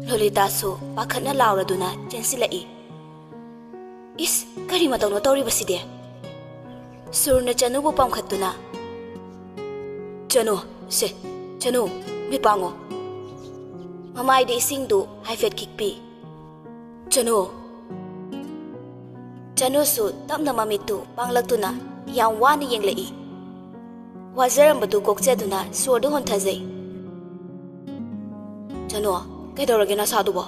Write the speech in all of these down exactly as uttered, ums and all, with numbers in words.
ꯂꯣꯂꯤꯇꯥꯁꯨ ꯄꯥꯈꯠꯅ ꯂꯥꯎꯔꯗꯨꯅ ꯆꯦꯟꯁꯤꯜꯂꯛꯏ꯫ "ꯏꯁ, ꯀꯔꯤ ꯃꯇꯧꯅꯣ ꯇꯧꯔꯤꯕꯁꯤꯗꯤ?" ꯁꯨꯔꯅ ꯆꯅꯨꯕꯨ ꯄꯝꯈꯠꯇꯨꯅ, "ꯆꯅꯨ, ꯁꯦ, ꯆꯅꯨ, ꯃꯤꯠ ꯄꯥꯡꯉꯣ꯫" ꯃꯃꯥꯏꯗ ꯏꯁꯤꯡꯗꯨ ꯍꯥꯏꯐꯦꯠ ꯈꯤꯛꯄꯤ꯫ "ꯆꯅꯨ꯫" ꯆꯅꯨꯁꯨ ꯇꯞꯅ ꯃꯃꯤꯠꯇꯨ ꯄꯥꯡꯂꯛꯇꯨꯅ ꯌꯥꯝ ꯋꯥꯅ ꯌꯦꯡꯂꯛꯏ꯫ ꯋꯥꯖꯔꯝꯕꯗꯨ ꯀꯣꯛꯆꯗꯨꯅ ꯁꯣꯔꯗꯨ ꯍꯣꯟꯊꯖꯩ꯫ "ꯆꯅꯨ, ꯀꯩꯗꯧꯔꯒꯦ ꯅꯁꯥꯗꯨꯕꯣ?"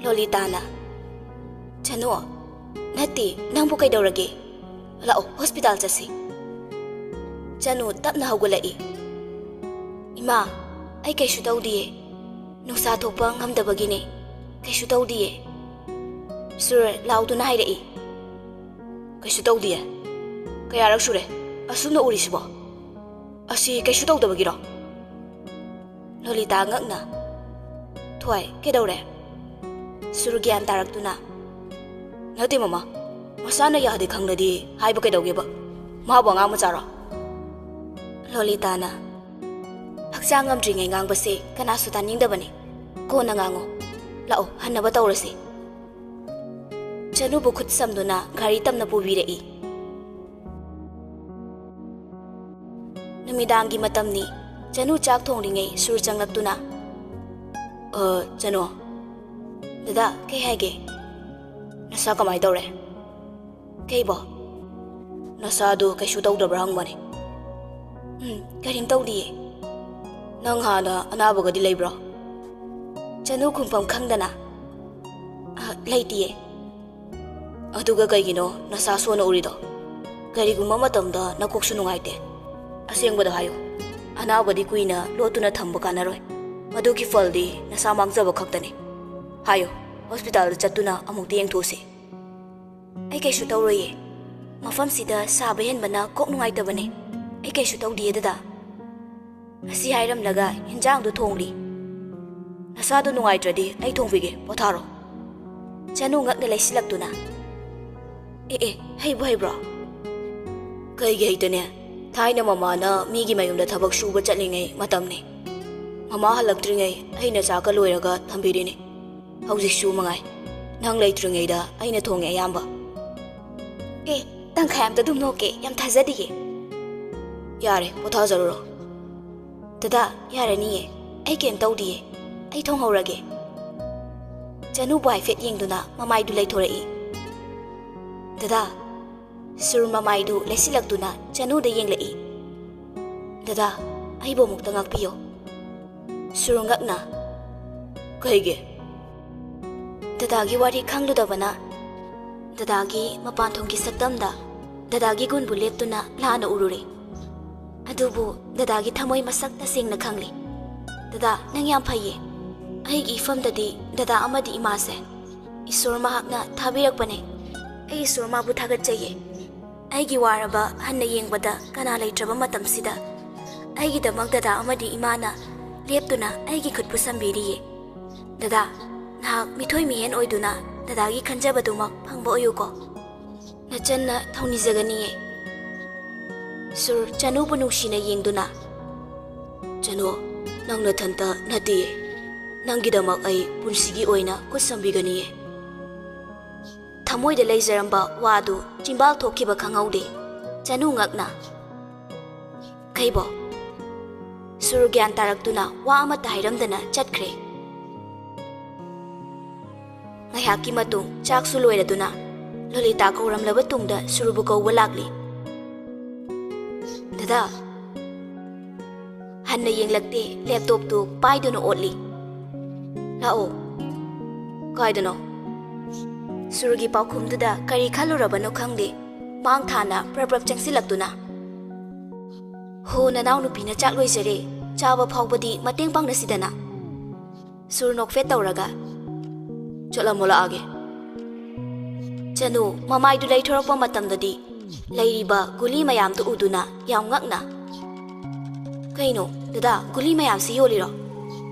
ꯂꯣꯂꯤꯇꯥꯅ, "ꯆꯅꯨ, ꯅꯠꯇꯦ, ꯅꯪꯕꯨ ꯀꯩꯗꯧꯔꯒꯦ? ꯂꯥꯛꯑꯣ, ꯍꯣꯁꯄꯤꯇꯥꯜ ꯆꯠꯁꯤ꯫" ꯆꯅꯨ ꯇꯞꯅ ꯍꯧꯒꯠꯂꯛꯏ꯫ "ꯏꯃꯥ, ꯑꯩ ꯀꯩꯁꯨ ꯇꯧꯗꯤꯌꯦ꯫ ꯅꯨꯡꯁꯥ ꯊꯣꯛꯄ ꯉꯝꯗꯕꯒꯤꯅꯦ꯫ ꯀꯩꯁꯨ ꯇꯧꯗꯤꯌꯦ꯫" ꯁꯨꯔ ꯂꯥꯎꯗꯨꯅ ꯍꯥꯏꯔꯛꯏ꯫ "ꯀꯩꯁꯨ ꯇꯧꯗꯤꯌꯦ? ꯀꯌꯥꯔꯛ ꯁꯨꯔꯦ ꯑꯁꯨꯝꯅ ꯎꯔꯤꯁꯤꯕꯣ? ꯑꯁꯤ ꯀꯩꯁꯨ ꯇꯧꯗꯕꯒꯤꯔꯣ?" ꯂꯣꯂꯤꯇꯥ ꯉꯛꯅ, "ꯊꯣꯏ, ꯀꯩꯗꯧꯔꯦ?" ꯁꯨꯔ ꯒ꯭ꯌꯥꯟ ꯇꯥꯔꯛꯇꯨꯅ, "ꯅꯠꯇꯦ ꯃꯃꯥ, ꯃꯁꯥꯅ ꯌꯥꯗꯦ ꯈꯪꯂꯗꯤ ꯍꯥꯏꯕ ꯀꯩꯗꯧꯒꯦꯕ? ꯃꯥꯕꯨ ꯑꯉꯥꯡ ꯃꯆꯥꯔꯣ?" ꯂꯣꯂꯤꯇꯥꯅ, "ꯍꯛꯆꯥꯡ ꯉꯝꯗ꯭ꯔꯤꯉꯩ ꯉꯥꯡꯕꯁꯦ ꯀꯅꯥꯁꯨ ꯇꯥꯅꯤꯡꯗꯕꯅꯤ꯫ ꯀꯣꯟꯅ ꯉꯥꯡꯉꯣ꯫ ꯂꯥꯛꯑꯣ, ꯍꯟꯅꯕ ꯇꯧꯔꯁꯤ꯫" ꯆꯅꯨꯕꯨ ꯈꯨꯠ ꯁꯝꯗꯨꯅ ꯒꯥꯔꯤ ꯇꯝꯅ ꯄꯨꯕꯤꯔꯛꯏ꯫ ꯅꯨꯃꯤꯗꯥꯡꯒꯤ ꯃꯇꯝꯅꯤ꯫ ꯆꯅꯨ ꯆꯥꯛ ꯊꯣꯡꯂꯤꯉꯩ ꯁꯨꯔ ꯆꯪꯂꯛꯇꯨꯅ, "ꯑ, ꯆꯅꯨ, ꯗꯗꯥ, ꯀꯩ ꯍꯥꯏꯒꯦ? ꯅꯁꯥ ꯀꯃꯥꯏ ꯇꯧꯔꯦ?" "ꯀꯩꯕꯣ?" "ꯅꯁꯥꯗꯨ ꯀꯩꯁꯨ ꯇꯧꯗꯕ꯭ꯔꯥ ꯍꯪꯕꯅꯦ꯫" "ꯎꯝ, ꯀꯔꯤꯝ ꯇꯧꯗꯤꯌꯦ꯫" "ꯅꯪ ꯍꯥꯟꯅ ꯑꯅꯥꯕꯒꯗꯤ ꯂꯩꯕ꯭ꯔꯣ?" ꯆꯅꯨ ꯈꯨꯝꯐꯝ ꯈꯪꯗꯅ, "ꯑ, ꯂꯩꯇꯤꯌꯦ꯫" "ꯑꯗꯨꯒ ꯀꯩꯒꯤꯅꯣ ꯅꯁꯥ ꯁꯣꯟꯅ ꯎꯔꯤꯗꯣ? ꯀꯔꯤꯒꯨꯝꯕ ꯃꯇꯝꯗ ꯅꯀꯣꯛꯁꯨ ꯅꯨꯡꯉꯥꯏꯇꯦ꯫ ꯑꯁꯦꯡꯕꯗꯣ ꯍꯥꯏꯌꯨ꯫ ꯑꯅꯥꯕꯗꯤ ꯀꯨꯏꯅ ꯂꯣꯠꯇꯨꯅ ꯊꯝꯕ ꯀꯥꯟꯅꯔꯣꯏ꯫ ꯃꯗꯨꯒꯤ ꯐꯜꯗꯤ ꯅꯁꯥ ꯃꯥꯡꯖꯕ ꯈꯛꯇꯅꯤ꯫ ꯍꯥꯏꯌꯨ, ꯍꯣꯁꯄꯤꯇꯥꯜꯗ ꯆꯠꯇꯨꯅ ꯑꯃꯨꯛꯇ ꯌꯦꯡꯊꯣꯛꯎꯁꯤ꯫" "ꯑꯩ ꯀꯩꯁꯨ ꯇꯧꯔꯣꯏꯌꯦ꯫ ꯃꯐꯝꯁꯤꯗ ꯁꯥꯕ ꯍꯦꯟꯕꯅ ꯀꯣꯛ ꯅꯨꯡꯉꯥꯏꯇꯕꯅꯦ꯫ ꯑꯩ ꯀꯩꯁꯨ ꯇꯧꯗꯤꯌꯦ ꯗꯗꯥ꯫" ꯑꯁꯤ ꯍꯥꯏꯔꯝꯂꯒ ꯍꯤꯟꯖꯥꯡꯗꯨ ꯊꯣꯡꯂꯤ꯫ "ꯅꯁꯥꯗꯨ ꯅꯨꯡꯉꯥꯏꯇ꯭ꯔꯗꯤ ꯑꯩ ꯊꯣꯡꯕꯤꯒꯦ, ꯄꯣꯊꯥꯔꯣ꯫" ꯆꯅꯨ ꯉꯛꯅ ꯂꯩꯁꯤꯜꯂꯛꯇꯨꯅ, "ꯑꯦ ꯑꯦ, ꯍꯩꯕꯨ ꯍꯩꯕ꯭ꯔꯣ?" "ꯀꯩꯒꯤ ꯍꯩꯇꯅꯦ? ꯊꯥꯏꯅ ꯃꯃꯥꯅ ꯃꯤꯒꯤ ꯃꯌꯨꯝꯗ ꯊꯕꯛ ꯁꯨꯕ ꯆꯠꯂꯤꯉꯩ ꯃꯇꯝꯅꯤ꯫ ꯃꯃꯥ ꯍꯜꯂꯛꯇ꯭ꯔꯤꯉꯩ ꯑꯩꯅ ꯆꯥꯛꯀ ꯂꯣꯏꯔꯒ ꯊꯝꯕꯤꯔꯤꯅꯤ꯫ ꯍꯧꯖꯤꯛꯁꯨ ꯃꯉꯥꯏ, ꯅꯪ ꯂꯩꯇ꯭ꯔꯤꯉꯩꯗ ꯑꯩꯅ ꯊꯣꯡꯉꯦ ꯑꯌꯥꯝꯕ꯫ ꯑꯦ, ꯇꯪꯈꯥꯏ ꯑꯝꯇ ꯑꯗꯨꯝ ꯅꯣꯛꯀꯦ, ꯌꯥꯝ ꯊꯥꯖꯗꯤꯌꯦ꯫ ꯌꯥꯔꯦ, ꯄꯣꯊꯥꯖꯔꯨꯔꯣ꯫ ꯗꯗꯥ, ꯌꯥꯔꯅꯤꯌꯦ, ꯑꯩ ꯀꯩꯝ ꯇꯧꯗꯤꯌꯦ, ꯑꯩ ꯊꯣꯡꯍꯧꯔꯒꯦ꯫ ꯆꯅꯨꯕꯨ ꯍꯥꯏꯐꯦꯠ ꯌꯦꯡꯗꯨꯅ ꯃꯃꯥꯏꯗꯨ ꯂꯩꯊꯣꯔꯛꯏ꯫ ꯗꯗꯥ, ꯁꯨꯔ ꯃꯃꯥꯏꯗꯨ ꯂꯩꯁꯤꯜꯂꯛꯇꯨꯅ ꯆꯅꯨꯗ ꯌꯦꯡꯂꯛꯏ꯫ ꯗꯗꯥ, ꯑꯩꯕꯨ ꯑꯃꯨꯛꯇ ꯉꯥꯛꯄꯤꯌꯣ꯫ ꯁꯨꯔ ꯉꯛꯅ, ꯀꯩꯒꯤ? ꯗꯗꯥꯒꯤ ꯋꯥꯔꯤ ꯈꯪꯂꯨꯗꯕꯅ ꯗꯗꯥꯒꯤ ꯃꯄꯥꯟ ꯊꯣꯡꯒꯤ ꯁꯛꯇꯝꯗ ꯗꯗꯥꯒꯤ ꯒꯨꯟꯕꯨ ꯂꯦꯞꯇꯨꯅ ꯂꯥꯟꯅ ꯎꯔꯨꯔꯦ꯫ ꯑꯗꯨꯕꯨ ꯗꯗꯥꯒꯤ ꯊꯃꯣꯏ ꯃꯁꯛ ꯇꯁꯦꯡꯅ ꯈꯪꯂꯦ꯫ ꯗꯗꯥ, ꯅꯪ ꯌꯥꯝ ꯐꯩꯌꯦ꯫ ꯑꯩꯒꯤ ꯏꯐꯝꯗꯗꯤ ꯗꯗꯥ ꯑꯃꯗꯤ ꯏꯃꯥꯁꯦ ꯏꯁꯣꯔ ꯃꯍꯥꯛꯅ ꯊꯥꯕꯤꯔꯛꯄꯅꯦ꯫ ꯑꯩ ꯏꯁꯣꯔ ꯃꯥꯕꯨ ꯊꯥꯒꯠꯆꯩꯌꯦ꯫ ꯑꯩꯒꯤ ꯋꯥꯔꯕ ꯍꯟꯅ ꯌꯦꯡꯕꯗ ꯀꯅꯥ ꯂꯩꯇ꯭ꯔꯕ ꯃꯇꯝꯁꯤꯗ ꯑꯩꯒꯤꯗꯃꯛ ꯗꯗꯥ ꯑꯃꯗꯤ ꯏꯃꯥꯅ ꯂꯦꯞꯇꯨꯅ ꯑꯩꯒꯤ ꯈꯨꯠꯄꯨ ꯁꯝꯕꯤꯔꯤꯌꯦ꯫ ꯗꯗꯥ, ꯅꯍꯥꯛ ꯃꯤꯊꯣꯏ ꯃꯤꯍꯦꯟ ꯑꯣꯏꯗꯨꯅ ꯗꯗꯥꯒꯤ ꯈꯟꯖꯕꯗꯨꯃꯛ ꯐꯪꯕ ꯑꯣꯏꯌꯨꯀꯣ꯫ ꯅꯆꯟꯅ ꯊꯧꯅꯤꯖꯒꯅꯤꯌꯦ꯫ ꯁꯨꯔ ꯆꯅꯨꯕꯨ ꯅꯨꯡꯁꯤꯅ ꯌꯦꯡꯗꯨꯅ, ꯆꯅꯨ, ꯅꯪ ꯅꯊꯟꯇ ꯅꯠꯇꯤꯌꯦ꯫ ꯅꯪꯒꯤꯗꯃꯛ ꯑꯩ ꯄꯨꯟꯁꯤꯒꯤ ꯑꯣꯏꯅ ꯈꯨꯠ ꯁꯝꯕꯤꯒꯅꯤꯌꯦ꯫ ꯊꯃꯣꯏꯗ ꯂꯩꯖꯔꯝꯕ ꯋꯥꯗꯨ ꯆꯤꯝꯕꯥꯜ ꯊꯣꯛꯈꯤꯕ ꯈꯪꯍꯧꯗꯦ꯫ ꯆꯅꯨ ꯉꯛꯅ, ꯀꯩꯕꯣ? ꯁꯨꯔ ꯒ꯭ꯌꯥꯟ ꯇꯥꯔꯛꯇꯨꯅ ꯋꯥ ꯑꯃꯠꯇ ꯍꯥꯏꯔꯝꯗꯅ ꯆꯠꯈ꯭ꯔꯦ꯫ ꯉꯥꯏꯍꯥꯛꯀꯤ ꯃꯇꯨꯡ ꯆꯥꯛꯁꯨ ꯂꯣꯏꯔꯗꯨꯅ ꯂꯣꯂꯤꯇꯥ ꯀꯧꯔꯝꯂꯕ ꯇꯨꯡꯗ ꯁꯨꯔꯕꯨ ꯀꯧꯕ ꯂꯥꯛꯂꯤ꯫ ꯗꯗꯥ꯫ ꯍꯟꯅ ꯌꯦꯡꯂꯛꯇꯦ, ꯂꯦꯞꯇꯣꯞꯇꯨ ꯄꯥꯏꯗꯨꯅ ꯑꯣꯠꯂꯤ꯫ ꯂꯥꯛꯑꯣ꯫ ꯀꯥꯏꯗꯅꯣ? ꯁꯨꯔꯒꯤ ꯄꯥꯎꯈꯨꯝꯗꯨꯗ ꯀꯔꯤ ꯈꯜꯂꯨꯔꯕꯅꯣ ꯈꯪꯗꯦ, ꯃꯥꯡ ꯊꯥꯅ ꯄ꯭ꯔꯞ ꯄ꯭ꯔꯞ ꯆꯪꯁꯤꯜꯂꯛꯇꯨꯅ, ꯍꯣ, ꯅꯅꯥꯎꯅꯨꯄꯤꯅ ꯆꯥꯛ ꯂꯣꯏꯖꯔꯦ, ꯆꯥꯕ ꯐꯥꯎꯕꯗꯤ ꯃꯇꯦꯡ ꯄꯥꯡꯅꯁꯤꯗꯅ꯫ ꯁꯨꯔ ꯅꯣꯛꯐꯦꯠ ꯇꯧꯔꯒ, ꯆꯠꯂꯝꯃꯣ, ꯂꯥꯛꯑꯒꯦ꯫ ꯆꯅꯨ ꯃꯃꯥꯏꯗꯨ ꯂꯩꯊꯣꯔꯛꯄ ꯃꯇꯝꯗꯗꯤ ꯂꯩꯔꯤꯕ ꯒꯨꯂꯤ ꯃꯌꯥꯝꯗꯨ ꯎꯗꯨꯅ ꯌꯥꯝ ꯉꯛꯅ, ꯀꯩꯅꯣ ꯗꯗꯥ, ꯒꯨꯂꯤ ꯃꯌꯥꯝꯁꯤ ꯌꯣꯜꯂꯤꯔꯣ?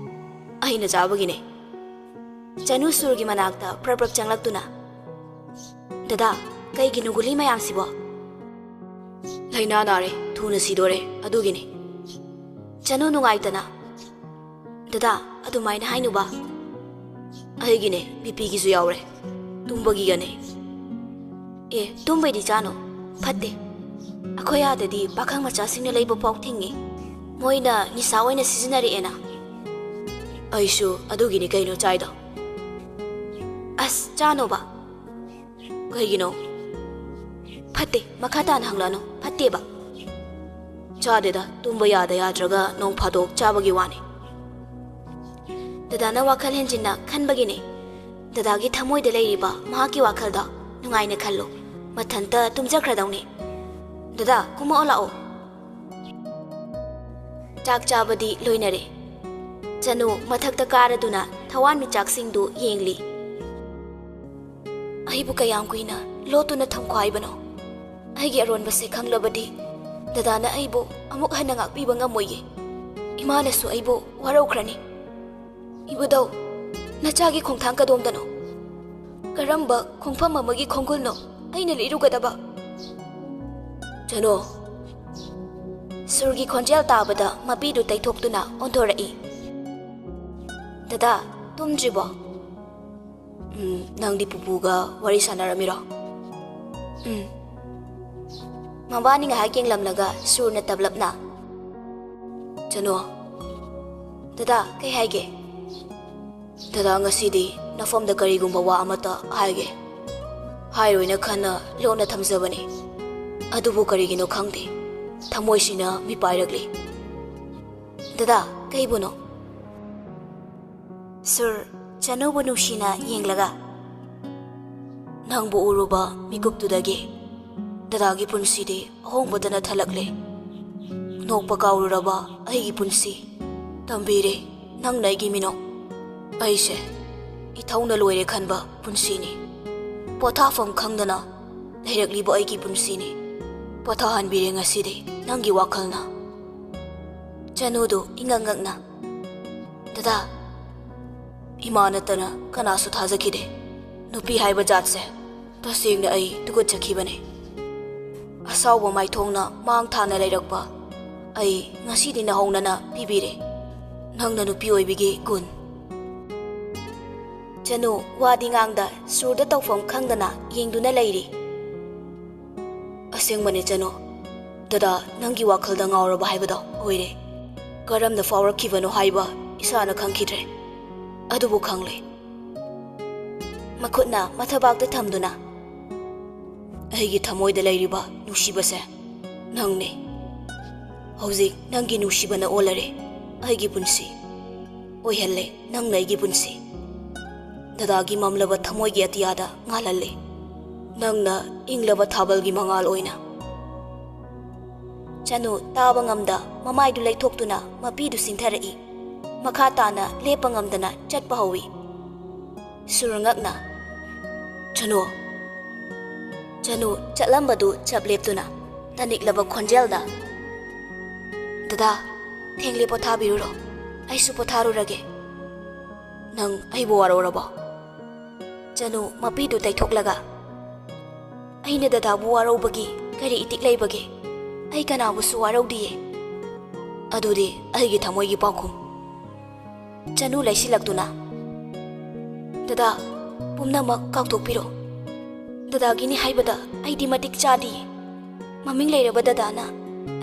ꯑꯩꯅ ꯆꯥꯕꯒꯤꯅꯦ꯫ ꯆꯅꯨ ꯁꯨꯔꯒꯤ ꯃꯅꯥꯛꯇ ꯄ꯭ꯔꯞ ꯄ꯭ꯔꯞ ꯆꯪꯂꯛꯇꯨꯅ, ꯗꯗꯥ, ꯀꯩꯒꯤꯅꯣ ꯒꯨꯂꯤ ꯃꯌꯥꯝꯁꯤꯕꯣ? ꯂꯥꯏꯅꯥ ꯅꯥꯔꯦ, ꯊꯨꯅ ꯁꯤꯗꯣꯔꯦ, ꯑꯗꯨꯒꯤꯅꯦ꯫ ꯆꯅꯨ ꯅꯨꯡꯉꯥꯏꯇꯅ, ꯗꯗꯥ, ꯑꯗꯨꯃꯥꯏꯅ ꯍꯥꯏꯅꯨꯕ꯫ ꯑꯩꯒꯤꯅꯦ, ꯕꯤ ꯄꯤꯒꯤꯁꯨ ꯌꯥꯎꯔꯦ, ꯇꯨꯝꯕꯒꯤꯒꯅꯦ꯫ ꯑꯦ, ꯇꯨꯝꯕꯩꯗꯤ ꯆꯥꯅꯣ, ꯐꯠꯇꯦ꯫ ꯑꯩꯈꯣꯏ ꯑꯥꯗꯗꯤ ꯄꯥꯈꯪ ꯃꯆꯥꯁꯤꯡꯅ ꯂꯩꯕ ꯐꯥꯎ ꯊꯤꯡꯉꯤ꯫ ꯃꯣꯏꯅ ꯅꯤꯁꯥ ꯑꯣꯏꯅ ꯁꯤꯖꯤꯟꯅꯔꯛꯑꯦꯅ꯫ ꯑꯩꯁꯨ ꯑꯗꯨꯒꯤꯅꯤ ꯀꯩꯅꯣ ꯆꯥꯏꯗꯣ꯫ ꯑꯁ, ꯆꯥꯅꯣꯕ꯫ ꯀꯩꯒꯤꯅꯣ? ꯐꯠꯇꯦ, ꯃꯈꯥ ꯇꯥꯅ ꯍꯪꯂꯛꯑꯅꯨ, ꯐꯠꯇꯦꯕ꯫ ꯆꯥꯗꯦꯗ, ꯇꯨꯝꯕ ꯌꯥꯗ ꯌꯥꯗ꯭ꯔꯒ ꯅꯣꯡ ꯐꯥꯗꯣꯛ ꯆꯥꯕꯒꯤ ꯋꯥꯅꯤ꯫ ꯗꯗꯥꯅ ꯋꯥꯈꯜ ꯍꯦꯟꯖꯤꯟꯅ ꯈꯟꯕꯒꯤꯅꯦ꯫ ꯗꯗꯥꯒꯤ ꯊꯃꯣꯏꯗ ꯂꯩꯔꯤꯕ ꯃꯍꯥꯛꯀꯤ ꯋꯥꯈꯜꯗꯣ ꯅꯨꯡꯉꯥꯏꯅ ꯈꯜꯂꯨ꯫ ꯃꯊꯟꯇ ꯇꯨꯝꯖꯈ꯭ꯔꯗꯧꯅꯤ꯫ ꯗꯗꯥ, ꯀꯨꯝꯃꯛꯑꯣ ꯂꯥꯛꯑꯣ꯫ ꯆꯥꯛ ꯆꯥꯕꯗꯤ ꯂꯣꯏꯅꯔꯦ꯫ ꯆꯅꯨ ꯃꯊꯛꯇ ꯀꯥꯔꯗꯨꯅ ꯊꯋꯥꯟꯃꯤꯆꯥꯛꯁꯤꯡꯗꯨ ꯌꯦꯡꯂꯤ꯫ ꯑꯩꯕꯨ ꯀꯌꯥꯝ ꯀꯨꯏꯅ ꯂꯣꯠꯇꯨꯅ ꯊꯝꯈꯣ ꯍꯥꯏꯕꯅꯣ? ꯑꯩꯒꯤ ꯑꯔꯣꯟꯕꯁꯦ ꯈꯪꯂꯕꯗꯤ ꯗꯗꯥꯅ ꯑꯩꯕꯨ ꯑꯃꯨꯛ ꯍꯟꯅ ꯉꯥꯛꯄꯤꯕ ꯉꯝꯃꯣꯏꯌꯦ꯫ ꯏꯃꯥꯅꯁꯨ ꯑꯩꯕꯨ ꯋꯥꯔꯧꯈ꯭ꯔꯅꯤ꯫ ꯏꯕꯨꯙꯧ, ꯅꯆꯥꯒꯤ ꯈꯣꯡꯊꯥꯡ ꯀꯗꯣꯝꯗꯅꯣ? ꯀꯔꯝꯕ ꯈꯣꯡꯐꯝ ꯑꯃꯒꯤ ꯈꯣꯡꯒꯨꯜꯅꯣ ꯑꯩꯅ ꯂꯤꯔꯨꯒꯗꯕ? ꯆꯅꯣ, ꯁꯨꯔꯒꯤ ꯈꯣꯟꯖꯦꯜ ꯇꯥꯕꯗ ꯃꯄꯤꯗꯨ ꯇꯩꯊꯣꯛꯇꯨꯅ ꯑꯣꯟꯊꯣꯔꯛꯏ꯫ ꯗꯗꯥ, ꯇꯨꯝꯗ꯭ꯔꯤꯕꯣ? ꯎꯝ, ꯅꯪꯗꯤ ꯄꯨꯄꯨꯒ ꯋꯥꯔꯤ ꯁꯥꯟꯅꯔꯝꯃꯤꯔꯣ? ꯎꯝ꯫ ꯃꯕꯥꯅꯤ ꯉꯥꯏꯍꯥꯛ ꯌꯦꯡꯂꯝꯂꯒ ꯁꯨꯔꯅ ꯇꯞꯂꯞꯅ, "ꯆꯅꯣ, ꯗꯗꯥ, ꯀꯩ ꯍꯥꯏꯒꯦ?" "ꯗꯗꯥ, ꯉꯁꯤꯗꯤ ꯅꯐꯝꯗ ꯀꯔꯤꯒꯨꯝꯕ ꯋꯥ ꯑꯃꯠꯇ ꯍꯥꯏꯒꯦ꯫ ꯍꯥꯏꯔꯣꯏꯅ ꯈꯟꯅ ꯂꯣꯟꯅ ꯊꯝꯖꯕꯅꯤ꯫ ꯑꯗꯨꯕꯨ ꯀꯔꯤꯒꯤꯅꯣ ꯈꯪꯗꯦ, ꯊꯃꯣꯏꯁꯤꯅ ꯃꯤꯄꯥꯏꯔꯛꯂꯤ꯫" "ꯗꯗꯥ, ꯀꯩꯕꯨꯅꯣ?" ꯁꯨꯔ, ꯆꯅꯨꯕꯨ ꯅꯨꯡꯁꯤꯅ ꯌꯦꯡꯂꯒ, "ꯅꯪꯕꯨ ꯎꯔꯨꯕ ꯃꯤꯀꯨꯞꯇꯨꯗꯒꯤ ꯗꯗꯥꯒꯤ ꯄꯨꯟꯁꯤꯗꯤ ꯑꯍꯣꯡꯕꯇ ꯅꯠꯊꯜꯂꯛꯂꯦ꯫ ꯅꯣꯛꯄ ꯀꯥꯎꯔꯨꯔꯕ ꯑꯩꯒꯤ ꯄꯨꯟꯁꯤ ꯇꯝꯕꯤꯔꯦ ꯅꯪꯅ ꯑꯩꯒꯤ ꯃꯤꯅꯣꯛ꯫ ꯑꯩꯁꯦ ꯏꯊꯧꯅ ꯂꯣꯏꯔꯦ ꯈꯟꯕ ꯄꯨꯟꯁꯤꯅꯤ꯫ ꯄꯣꯊꯥꯐꯝ ꯈꯪꯗꯅ ꯂꯩꯔꯛꯂꯤꯕ ꯑꯩꯒꯤ ꯄꯨꯟꯁꯤꯅꯤ꯫ ꯄꯣꯊꯥꯍꯟꯕꯤꯔꯦ ꯉꯁꯤꯗꯤ ꯅꯪꯒꯤ ꯋꯥꯈꯜꯅ꯫" ꯆꯅꯨꯗꯨ ꯏꯉꯛ ꯉꯛꯅ, "ꯗꯗꯥ, ꯏꯃꯥ ꯅꯠꯇꯅ ꯀꯅꯥꯁꯨ ꯊꯥꯖꯈꯤꯗꯦ꯫ ꯅꯨꯄꯤ ꯍꯥꯏꯕ ꯖꯥꯠꯁꯦ ꯇꯁꯦꯡꯅ ꯑꯩ ꯇꯨꯀꯠꯆꯈꯤꯕꯅꯦ꯫ ꯑꯁꯥꯎꯕ ꯃꯥꯏꯊꯣꯡꯅ ꯃꯥꯡ ꯊꯥꯅ ꯂꯩꯔꯛꯄ ꯑꯩ ꯉꯁꯤꯗꯤ ꯅꯍꯧꯅꯅ ꯄꯤꯕꯤꯔꯦ꯫ ꯅꯪꯅ ꯅꯨꯄꯤ ꯑꯣꯏꯕꯤꯒꯤ ꯒꯨꯟ꯫ ꯆꯅꯨ ꯋꯥꯗꯤ ꯉꯥꯡꯗ, ꯁꯨꯔꯗ ꯇꯧꯐꯝ ꯈꯪꯗꯅ ꯌꯦꯡꯗꯨꯅ ꯂꯩꯔꯤ꯫ ꯑꯁꯦꯡꯕꯅꯦ ꯆꯅꯨ, ꯗꯗꯥ ꯅꯪꯒꯤ ꯋꯥꯈꯜꯗ ꯉꯥꯎꯔꯕ ꯍꯥꯏꯕꯗꯣ ꯑꯣꯏꯔꯦ꯫ ꯀꯔꯝꯅ ꯐꯥꯎꯔꯛꯈꯤꯕꯅꯣ ꯍꯥꯏꯕ ꯏꯁꯥꯅ ꯈꯪꯈꯤꯗ꯭ꯔꯦ, ꯑꯗꯨꯕꯨ ꯈꯪꯂꯦ꯫ ꯃꯈꯨꯠꯅ ꯃꯊꯕꯥꯛꯇ ꯊꯝꯗꯨꯅ, ꯑꯩꯒꯤ ꯊꯃꯣꯏꯗ ꯂꯩꯔꯤꯕ ꯅꯨꯡꯁꯤꯕꯁꯦ ꯅꯪꯅꯤ꯫ ꯍꯧꯖꯤꯛ ꯅꯪꯒꯤ ꯅꯨꯡꯁꯤꯕꯅ ꯑꯣꯜꯂꯔꯦ ꯑꯩꯒꯤ ꯄꯨꯟꯁꯤ꯫ ꯑꯣꯏꯍꯜꯂꯦ ꯅꯪꯅ ꯑꯩꯒꯤ ꯄꯨꯟꯁꯤ꯫ ꯗꯗꯥꯒꯤ ꯃꯝꯂꯕ ꯊꯃꯣꯏꯒꯤ ꯑꯇꯤꯌꯥꯗ ꯉꯥꯜꯍꯜꯂꯦ ꯅꯪꯅ ꯏꯪꯂꯕ ꯊꯥꯕꯜꯒꯤ ꯃꯉꯥꯜ ꯑꯣꯏꯅ꯫ ꯆꯅꯨ ꯇꯥꯕ ꯉꯝꯗ ꯃꯃꯥꯏꯗꯨ ꯂꯩꯊꯣꯛꯇꯨꯅ ꯃꯄꯤꯗꯨ ꯁꯤꯡꯊꯔꯛꯏ꯫ ꯃꯈꯥ ꯇꯥꯅ ꯂꯦꯞꯄ ꯉꯝꯗꯅ ꯆꯠꯄ ꯍꯧꯏ꯫ ꯁꯨꯔꯉꯛꯅ, "ꯆꯅꯨ!" ꯆꯅꯨ ꯆꯠꯂꯝꯕꯗꯨ ꯆꯞ ꯂꯦꯞꯇꯨꯅ ꯇꯅꯤꯛꯂꯕ ꯈꯣꯟꯖꯦꯜꯗ, "ꯗꯗꯥ, ꯊꯦꯡꯂꯦ, ꯄꯣꯊꯥꯕꯤꯔꯨꯔꯣ꯫ ꯑꯩꯁꯨ ꯄꯣꯊꯥꯔꯨꯔꯒꯦ꯫ ꯅꯪ ꯑꯩꯕꯨ ꯋꯥꯔꯧꯔꯕꯣ?" ꯆꯅꯨ ꯃꯄꯤꯗꯨ ꯇꯩꯊꯣꯛꯂꯒ, "ꯑꯩꯅ ꯗꯗꯥꯕꯨ ꯋꯥꯔꯧꯕꯒꯤ ꯀꯔꯤ ꯏꯇꯤꯛ ꯂꯩꯕꯒꯦ? ꯑꯩ ꯀꯅꯥꯕꯨꯁꯨ ꯋꯥꯔꯧꯗꯤꯌꯦ꯫ ꯑꯗꯨꯗꯤ ꯑꯩꯒꯤ ꯊꯃꯣꯏꯒꯤ ꯄꯥꯎꯈꯨꯝ?" ꯆꯅꯨ ꯂꯩꯁꯤꯜꯂꯛꯇꯨꯅ, "ꯗꯗꯥ, ꯄꯨꯝꯅꯃꯛ ꯀꯥꯎꯊꯣꯛꯄꯤꯔꯣ꯫ ꯗꯗꯥꯒꯤꯅꯤ ꯍꯥꯏꯕꯗ ꯑꯩꯗꯤ ꯃꯇꯤꯛ ꯆꯥꯗꯤꯌꯦ꯫ ꯃꯃꯤꯡ ꯂꯩꯔꯕ ꯗꯗꯥꯅ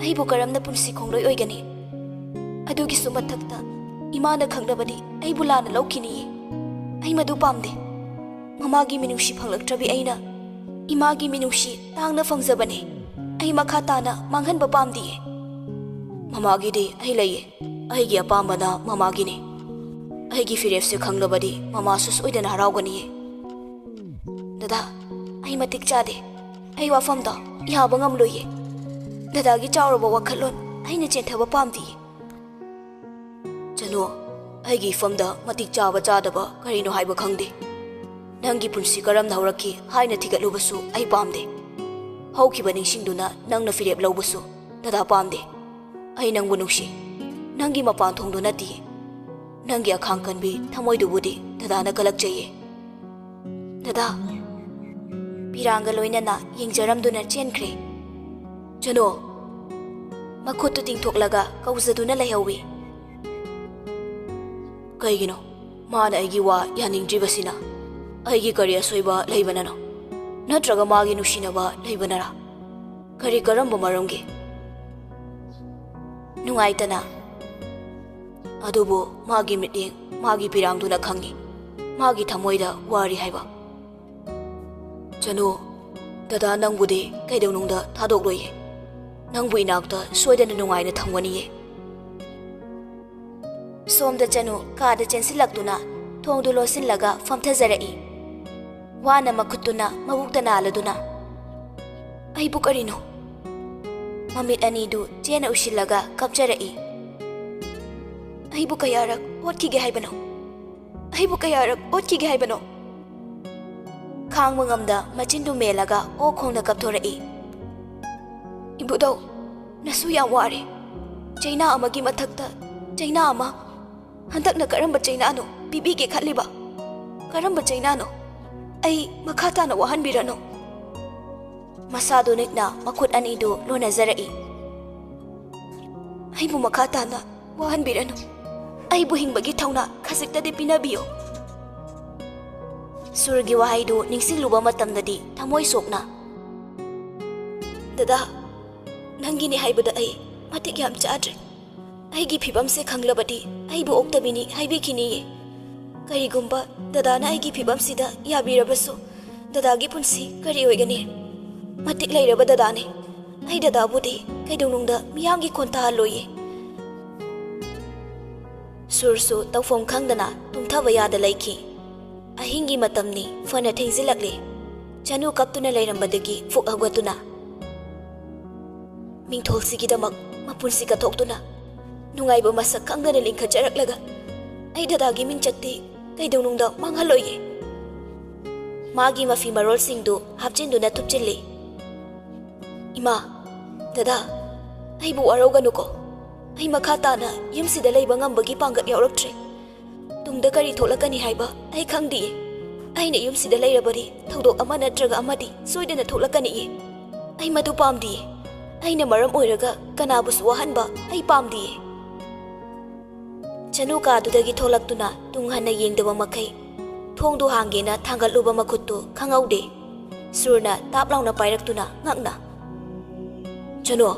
ꯑꯩꯕꯨ ꯀꯔꯝꯅ ꯄꯨꯟꯁꯤ ꯈꯣꯡꯂꯣꯏ ꯑꯣꯏꯒꯅꯤ? ꯑꯗꯨꯒꯤꯁꯨ ꯃꯊꯛꯇ ꯏꯃꯥꯅ ꯈꯪꯂꯕꯗꯤ ꯑꯩꯕꯨ ꯂꯥꯟꯅ ꯂꯧꯈꯤꯅꯤꯌꯦ꯫ ꯑꯩ ꯃꯗꯨ ꯄꯥꯝꯗꯦ꯫ ꯃꯃꯥꯒꯤ ꯃꯤꯅꯨꯡꯁꯤ ꯐꯪꯂꯛꯇ꯭ꯔꯕꯤ ꯑꯩꯅ ꯏꯃꯥꯒꯤ ꯃꯤꯅꯨꯡꯁꯤ ꯇꯥꯡꯅ ꯐꯪꯖꯕꯅꯦ꯫ ꯑꯩ ꯃꯈꯥ ꯇꯥꯅ ꯃꯥꯡꯍꯟꯕ ꯄꯥꯝꯗꯤꯌꯦ꯫ ꯃꯃꯥꯒꯤꯗꯤ ꯑꯩ ꯂꯩꯌꯦ꯫ ꯑꯩꯒꯤ ꯑꯄꯥꯝꯕꯅ ꯃꯃꯥꯒꯤꯅꯤ꯫ ꯑꯩꯒꯤ ꯐꯤꯔꯦꯞꯁꯦ ꯈꯪꯂꯕꯗꯤ ꯃꯃꯥꯁꯨ ꯁꯣꯏꯗꯅ ꯍꯔꯥꯎꯒꯅꯤꯌꯦ꯫ ꯗꯗꯥ, ꯑꯩ ꯃꯇꯤꯛ ꯆꯥꯗꯦ꯫ ꯑꯩ ꯋꯥꯐꯝꯗꯣ ꯌꯥꯕ ꯉꯝꯂꯣꯏꯌꯦ꯫ ꯗꯗꯥꯒꯤ ꯆꯥꯎꯔꯕ ꯋꯥꯈꯜꯂꯣꯟ ꯑꯩꯅ ꯆꯦꯟꯊꯕ ꯄꯥꯝꯗꯤꯌꯦ꯫" "ꯆꯅꯨ, ꯑꯩꯒꯤ ꯏꯐꯝꯗ ꯃꯇꯤꯛ ꯆꯥꯕ ꯆꯥꯗꯕ ꯀꯔꯤꯅꯣ ꯍꯥꯏꯕ ꯈꯪꯗꯦ꯫ ꯅꯪꯒꯤ ꯄꯨꯟꯁꯤ ꯀꯔꯝꯅ ꯍꯧꯔꯛꯈꯤ ꯍꯥꯏꯅ ꯊꯤꯒꯠꯂꯨꯕꯁꯨ ꯑꯩ ꯄꯥꯝꯗꯦ꯫ ꯍꯧꯈꯤꯕ ꯅꯤꯡꯁꯤꯡꯗꯨꯅ ꯅꯪꯅ ꯐꯤꯔꯦꯞ ꯂꯧꯕꯁꯨ ꯗꯗꯥ ꯄꯥꯝꯗꯦ꯫ ꯑꯩ ꯅꯪꯕꯨ ꯅꯨꯡꯁꯤ꯫ ꯅꯪꯒꯤ ꯃꯄꯥꯟ ꯊꯣꯡꯗꯨ ꯅꯠꯇꯤꯌꯦ꯫ ꯅꯪꯒꯤ ꯑꯈꯥꯡ ꯀꯟꯕꯤ ꯊꯃꯣꯏꯗꯨꯕꯨꯗꯤ ꯗꯗꯥꯅ ꯀꯜꯂꯛꯆꯩꯌꯦ꯫ ꯗꯗꯥ꯫" ꯄꯤꯔꯥꯡꯒ ꯂꯣꯏꯅꯅ ꯌꯦꯡꯖꯔꯝꯗꯨꯅ ꯆꯦꯟꯈ꯭ꯔꯦ꯫ "ꯆꯅꯨ!" ꯃꯈꯨꯠꯇꯨ ꯇꯤꯡꯊꯣꯛꯂꯒ ꯀꯧꯖꯗꯨꯅ ꯂꯩꯍꯧꯏ꯫ ꯀꯩꯒꯤꯅꯣ ꯃꯥꯅ ꯑꯩꯒꯤ ꯋꯥ ꯌꯥꯅꯤꯡꯗ꯭ꯔꯤꯕꯁꯤꯅ? ꯑꯩꯒꯤ ꯀꯔꯤ ꯑꯁꯣꯏꯕ ꯂꯩꯕꯅꯅꯣ? ꯅꯠꯇ꯭ꯔꯒ ꯃꯥꯒꯤ ꯅꯨꯡꯁꯤꯅꯕ ꯂꯩꯕꯅꯔꯥ? ꯀꯔꯤ ꯀꯔꯝꯕ ꯃꯔꯝꯒꯤ? ꯅꯨꯡꯉꯥꯏꯇꯅ꯫ ꯑꯗꯨꯕꯨ ꯃꯥꯒꯤ ꯃꯤꯠꯌꯦꯡ, ꯃꯥꯒꯤ ꯄꯤꯔꯥꯡꯗꯨꯅ ꯈꯪꯉꯤ, ꯃꯥꯒꯤ ꯊꯃꯣꯏꯗ ꯋꯥꯔꯤ ꯍꯥꯏꯕ꯫ ꯆꯅꯨ, ꯗꯗꯥ ꯅꯪꯕꯨꯗꯤ ꯀꯩꯗꯧꯅꯨꯡꯗ ꯊꯥꯗꯣꯛꯂꯣꯏꯌꯦ꯫ ꯅꯪꯕꯨ ꯏꯅꯥꯛꯇ ꯁꯣꯏꯗꯅ ꯅꯨꯡꯉꯥꯏꯅ ꯊꯝꯒꯅꯤꯌꯦ꯫ ꯁꯣꯝꯗ ꯆꯅꯨ ꯀꯥꯗ ꯆꯦꯟꯁꯤꯜꯂꯛꯇꯨꯅ ꯊꯣꯡꯗꯨ ꯂꯣꯟꯁꯤꯜꯂꯒ ꯐꯝꯊꯖꯔꯛꯏ꯫ ꯋꯥꯅ ꯃꯈꯨꯠꯇꯨꯅ ꯃꯕꯨꯛꯇ ꯅꯥꯜꯂꯗꯨꯅ, "ꯑꯩꯕꯨ ꯀꯔꯤꯅꯣ?" ꯃꯃꯤꯠ ꯑꯅꯤꯗꯨ ꯆꯦꯅ ꯎꯏꯁꯤꯜꯂꯒ ꯀꯞꯆꯔꯛꯏ꯫ "ꯑꯩꯕꯨ ꯀꯌꯥꯔꯛ ꯑꯣꯠꯈꯤꯒꯦ ꯍꯥꯏꯕꯅꯣ? ꯑꯩꯕꯨ ꯀꯌꯥꯔꯛ ꯑꯣꯠꯈꯤꯒꯦ ꯍꯥꯏꯕꯅꯣ?" ꯈꯥꯡꯕ ꯉꯝꯗ ꯃꯆꯤꯟꯗꯨ ꯃꯦꯜꯂꯒ ꯑꯣꯛ ꯈꯣꯡꯅ ꯀꯞꯊꯣꯔꯛꯏ꯫ "ꯏꯕꯨꯙꯧ, ꯅꯁꯨ ꯌꯥꯝ ꯋꯥꯔꯦ꯫ ꯆꯩꯅꯥ ꯑꯃꯒꯤ ꯃꯊꯛꯇ ꯆꯩꯅꯥ ꯑꯃ꯫ ꯍꯟꯗꯛꯅ ꯀꯔꯝꯕ ꯆꯩꯅꯥꯅꯣ ꯄꯤꯕꯤꯒꯦ ꯈꯜꯂꯤꯕ? ꯀꯔꯝꯕ ꯆꯩꯅꯥꯅꯣ? ꯑꯩ ꯃꯈꯥ ꯇꯥꯅ ꯋꯥꯍꯟꯕꯤꯔꯅꯨ꯫" ꯃꯁꯥꯗꯨ ꯅꯤꯛꯅ ꯃꯈꯨꯠ ꯑꯅꯤꯗꯨ ꯂꯣꯟꯅꯖꯔꯛꯏ꯫ "ꯑꯩꯕꯨ ꯃꯈꯥ ꯇꯥꯅ ꯋꯥꯍꯟꯕꯤꯔꯅꯨ꯫ ꯑꯩꯕꯨ ꯍꯤꯡꯕꯒꯤ ꯊꯧꯅꯥ ꯈꯖꯤꯛꯇꯗꯤ ꯄꯤꯅꯕꯤꯌꯨ꯫" ꯁꯨꯔꯒꯤ ꯋꯥꯍꯩꯗꯨ ꯅꯤꯡꯁꯤꯡꯂꯨꯕ ꯃꯇꯝꯗꯗꯤ ꯊꯃꯣꯏ ꯁꯣꯛꯅ, "ꯗꯗꯥ, ꯅꯪꯒꯤꯅꯤ ꯍꯥꯏꯕꯗ ꯑꯩ ꯃꯇꯤꯛ ꯌꯥꯝ ꯆꯥꯗ꯭ꯔꯦ꯫ ꯑꯩꯒꯤ ꯐꯤꯕꯝꯁꯦ ꯈꯪꯂꯕꯗꯤ ꯑꯩꯕꯨ ꯑꯣꯛꯇꯕꯤꯅꯤ ꯍꯥꯏꯕꯤꯈꯤꯅꯤꯌꯦ꯫ ꯀꯔꯤꯒꯨꯝꯕ ꯗꯗꯥꯅ ꯑꯩꯒꯤ ꯐꯤꯕꯝꯁꯤꯗ ꯌꯥꯕꯤꯔꯕꯁꯨ, ꯗꯗꯥꯒꯤ ꯄꯨꯟꯁꯤ ꯀꯔꯤ ꯑꯣꯏꯒꯅꯤ? ꯃꯇꯤꯛ ꯂꯩꯔꯕ ꯗꯗꯥꯅꯤ꯫ ꯑꯩ ꯗꯗꯥꯕꯨꯗꯤ ꯀꯩꯗꯧꯅꯨꯡꯗ ꯃꯤꯌꯥꯝꯒꯤ ꯈꯣꯟ ꯇꯥꯍꯜꯂꯣꯏꯌꯦ꯫" ꯁꯨꯔꯁꯨ ꯇꯧꯐꯝ ꯈꯪꯗꯅ ꯇꯨꯝꯊꯕ ꯌꯥꯗ ꯂꯩꯈꯤ꯫ ꯑꯍꯤꯡꯒꯤ ꯃꯇꯝꯅꯤ, ꯐꯅ ꯊꯦꯡꯖꯤꯜꯂꯛꯂꯤ꯫ ꯆꯅꯨ ꯀꯞꯇꯨꯅ ꯂꯩꯔꯝꯕꯗꯒꯤ ꯐꯨꯛ ꯍꯧꯒꯠꯇꯨꯅ, "ꯃꯤꯡꯊꯣꯜꯁꯤꯒꯤꯗꯃꯛ ꯃꯄꯨꯟꯁꯤ ꯀꯠꯊꯣꯛꯇꯨꯅ ꯅꯨꯡꯉꯥꯏꯕ ꯃꯁꯛ ꯈꯪꯗꯅ ꯂꯤꯡꯈꯠꯆꯔꯛꯂꯒ ꯑꯩ ꯗꯗꯥꯒꯤ ꯃꯤꯡꯆꯠꯇꯤ ꯀꯩꯗꯧꯅꯨꯡꯗ ꯃꯥꯡꯍꯜꯂꯣꯏꯒꯦ꯫" ꯃꯥꯒꯤ ꯃꯐꯤ ꯃꯔꯣꯜꯁꯤꯡꯗꯨ ꯍꯥꯞꯆꯤꯟꯗꯨꯅ ꯊꯨꯞꯆꯤꯜꯂꯤ꯫ "ꯏꯃꯥ, ꯗꯗꯥ, ꯑꯩꯕꯨ ꯋꯥꯔꯧꯒꯅꯨꯀꯣ꯫ ꯑꯩ ꯃꯈꯥ ꯇꯥꯅ ꯌꯨꯝꯁꯤꯗ ꯂꯩꯕ ꯉꯝꯕꯒꯤ ꯄꯥꯡꯒꯠ ꯌꯥꯎꯔꯛꯇ꯭ꯔꯦ꯫ ꯇꯨꯡꯗ ꯀꯔꯤ ꯊꯣꯛꯂꯛꯀꯅꯤ ꯍꯥꯏꯕ ꯑꯩ ꯈꯪꯗꯤꯌꯦ꯫ ꯑꯩꯅ ꯌꯨꯝꯁꯤꯗ ꯂꯩꯔꯕꯗꯤ ꯊꯧꯗꯣꯛ ꯑꯃ ꯅꯠꯇ꯭ꯔꯒ ꯑꯃꯗꯤ ꯁꯣꯏꯗꯅ ꯊꯣꯛꯂꯛꯀꯅꯤꯌꯦ꯫ ꯑꯩ ꯃꯗꯨ ꯄꯥꯝꯗꯤꯌꯦ꯫ ꯑꯩꯅ ꯃꯔꯝ ꯑꯣꯏꯔꯒ ꯀꯅꯥꯕꯨꯁꯨ ꯋꯥꯍꯟꯕ ꯑꯩ ꯄꯥꯝꯗꯤꯌꯦ꯫" ꯆꯅꯨ ꯀꯥꯗꯨꯗꯒꯤ ꯊꯣꯛꯂꯛꯇꯨꯅ ꯇꯨꯡ ꯍꯟꯅ ꯌꯦꯡꯗꯕ ꯃꯈꯩ ꯊꯣꯡꯗꯨ ꯍꯥꯡꯒꯦꯅ ꯊꯥꯡꯒꯠꯂꯨꯕ ꯃꯈꯨꯠꯇꯨ ꯈꯪꯍꯧꯗꯦ꯫ ꯁꯨꯔꯅ ꯇꯥꯞ ꯂꯥꯎꯅ ꯄꯥꯏꯔꯛꯇꯨꯅ ꯉꯛꯅ, "ꯆꯅꯨ!"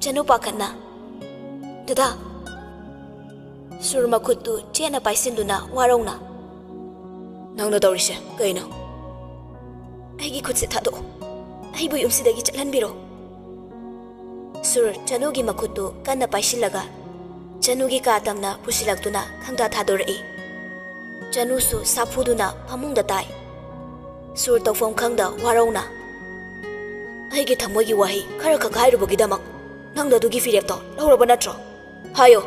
ꯆꯅꯨ ꯄꯥꯈꯠꯅ, "ꯗꯗꯥ!" ꯁꯨꯔ ꯃꯈꯨꯠꯇꯨ ꯆꯦꯠꯅ ꯄꯥꯏꯁꯤꯟꯗꯨꯅ ꯋꯥꯔꯧꯅ, "ꯅꯪꯅ ꯇꯧꯔꯤꯁꯦ ꯀꯩꯅꯣ?" "ꯑꯩꯒꯤ ꯈꯨꯠꯁꯦ ꯊꯥꯗꯣꯛꯑꯣ꯫ ꯑꯩꯕꯨ ꯌꯨꯝꯁꯤꯗꯒꯤ ꯆꯠꯍꯟꯕꯤꯔꯣ꯫" ꯁꯨꯔ ꯆꯅꯨꯒꯤ ꯃꯈꯨꯠꯇꯨ ꯀꯟꯅ ꯄꯥꯏꯁꯤꯜꯂꯒ ꯆꯅꯨꯒꯤ ꯀꯥ ꯇꯝꯅ ꯄꯨꯁꯤꯜꯂꯛꯇꯨꯅ ꯈꯪꯗꯥ ꯊꯥꯗꯣꯔꯛꯏ꯫ ꯆꯅꯨꯁꯨ ꯁꯥꯐꯨꯗꯨꯅ ꯐꯃꯨꯡꯗ ꯇꯥꯏ꯫ ꯁꯨꯔ ꯇꯧꯐꯝ ꯈꯪꯗ ꯋꯥꯔꯧꯅ, "ꯑꯩꯒꯤ ꯊꯃꯣꯏꯒꯤ ꯋꯥꯍꯩ ꯈꯔ ꯈꯛ ꯍꯥꯏꯔꯨꯕꯒꯤꯗꯃꯛ ꯅꯪꯅ ꯑꯗꯨꯒꯤ ꯐꯤꯔꯦꯞꯇꯣ ꯂꯧꯔꯕ ꯅꯠꯇ꯭ꯔꯣ? ꯍꯥꯏꯌꯣ!"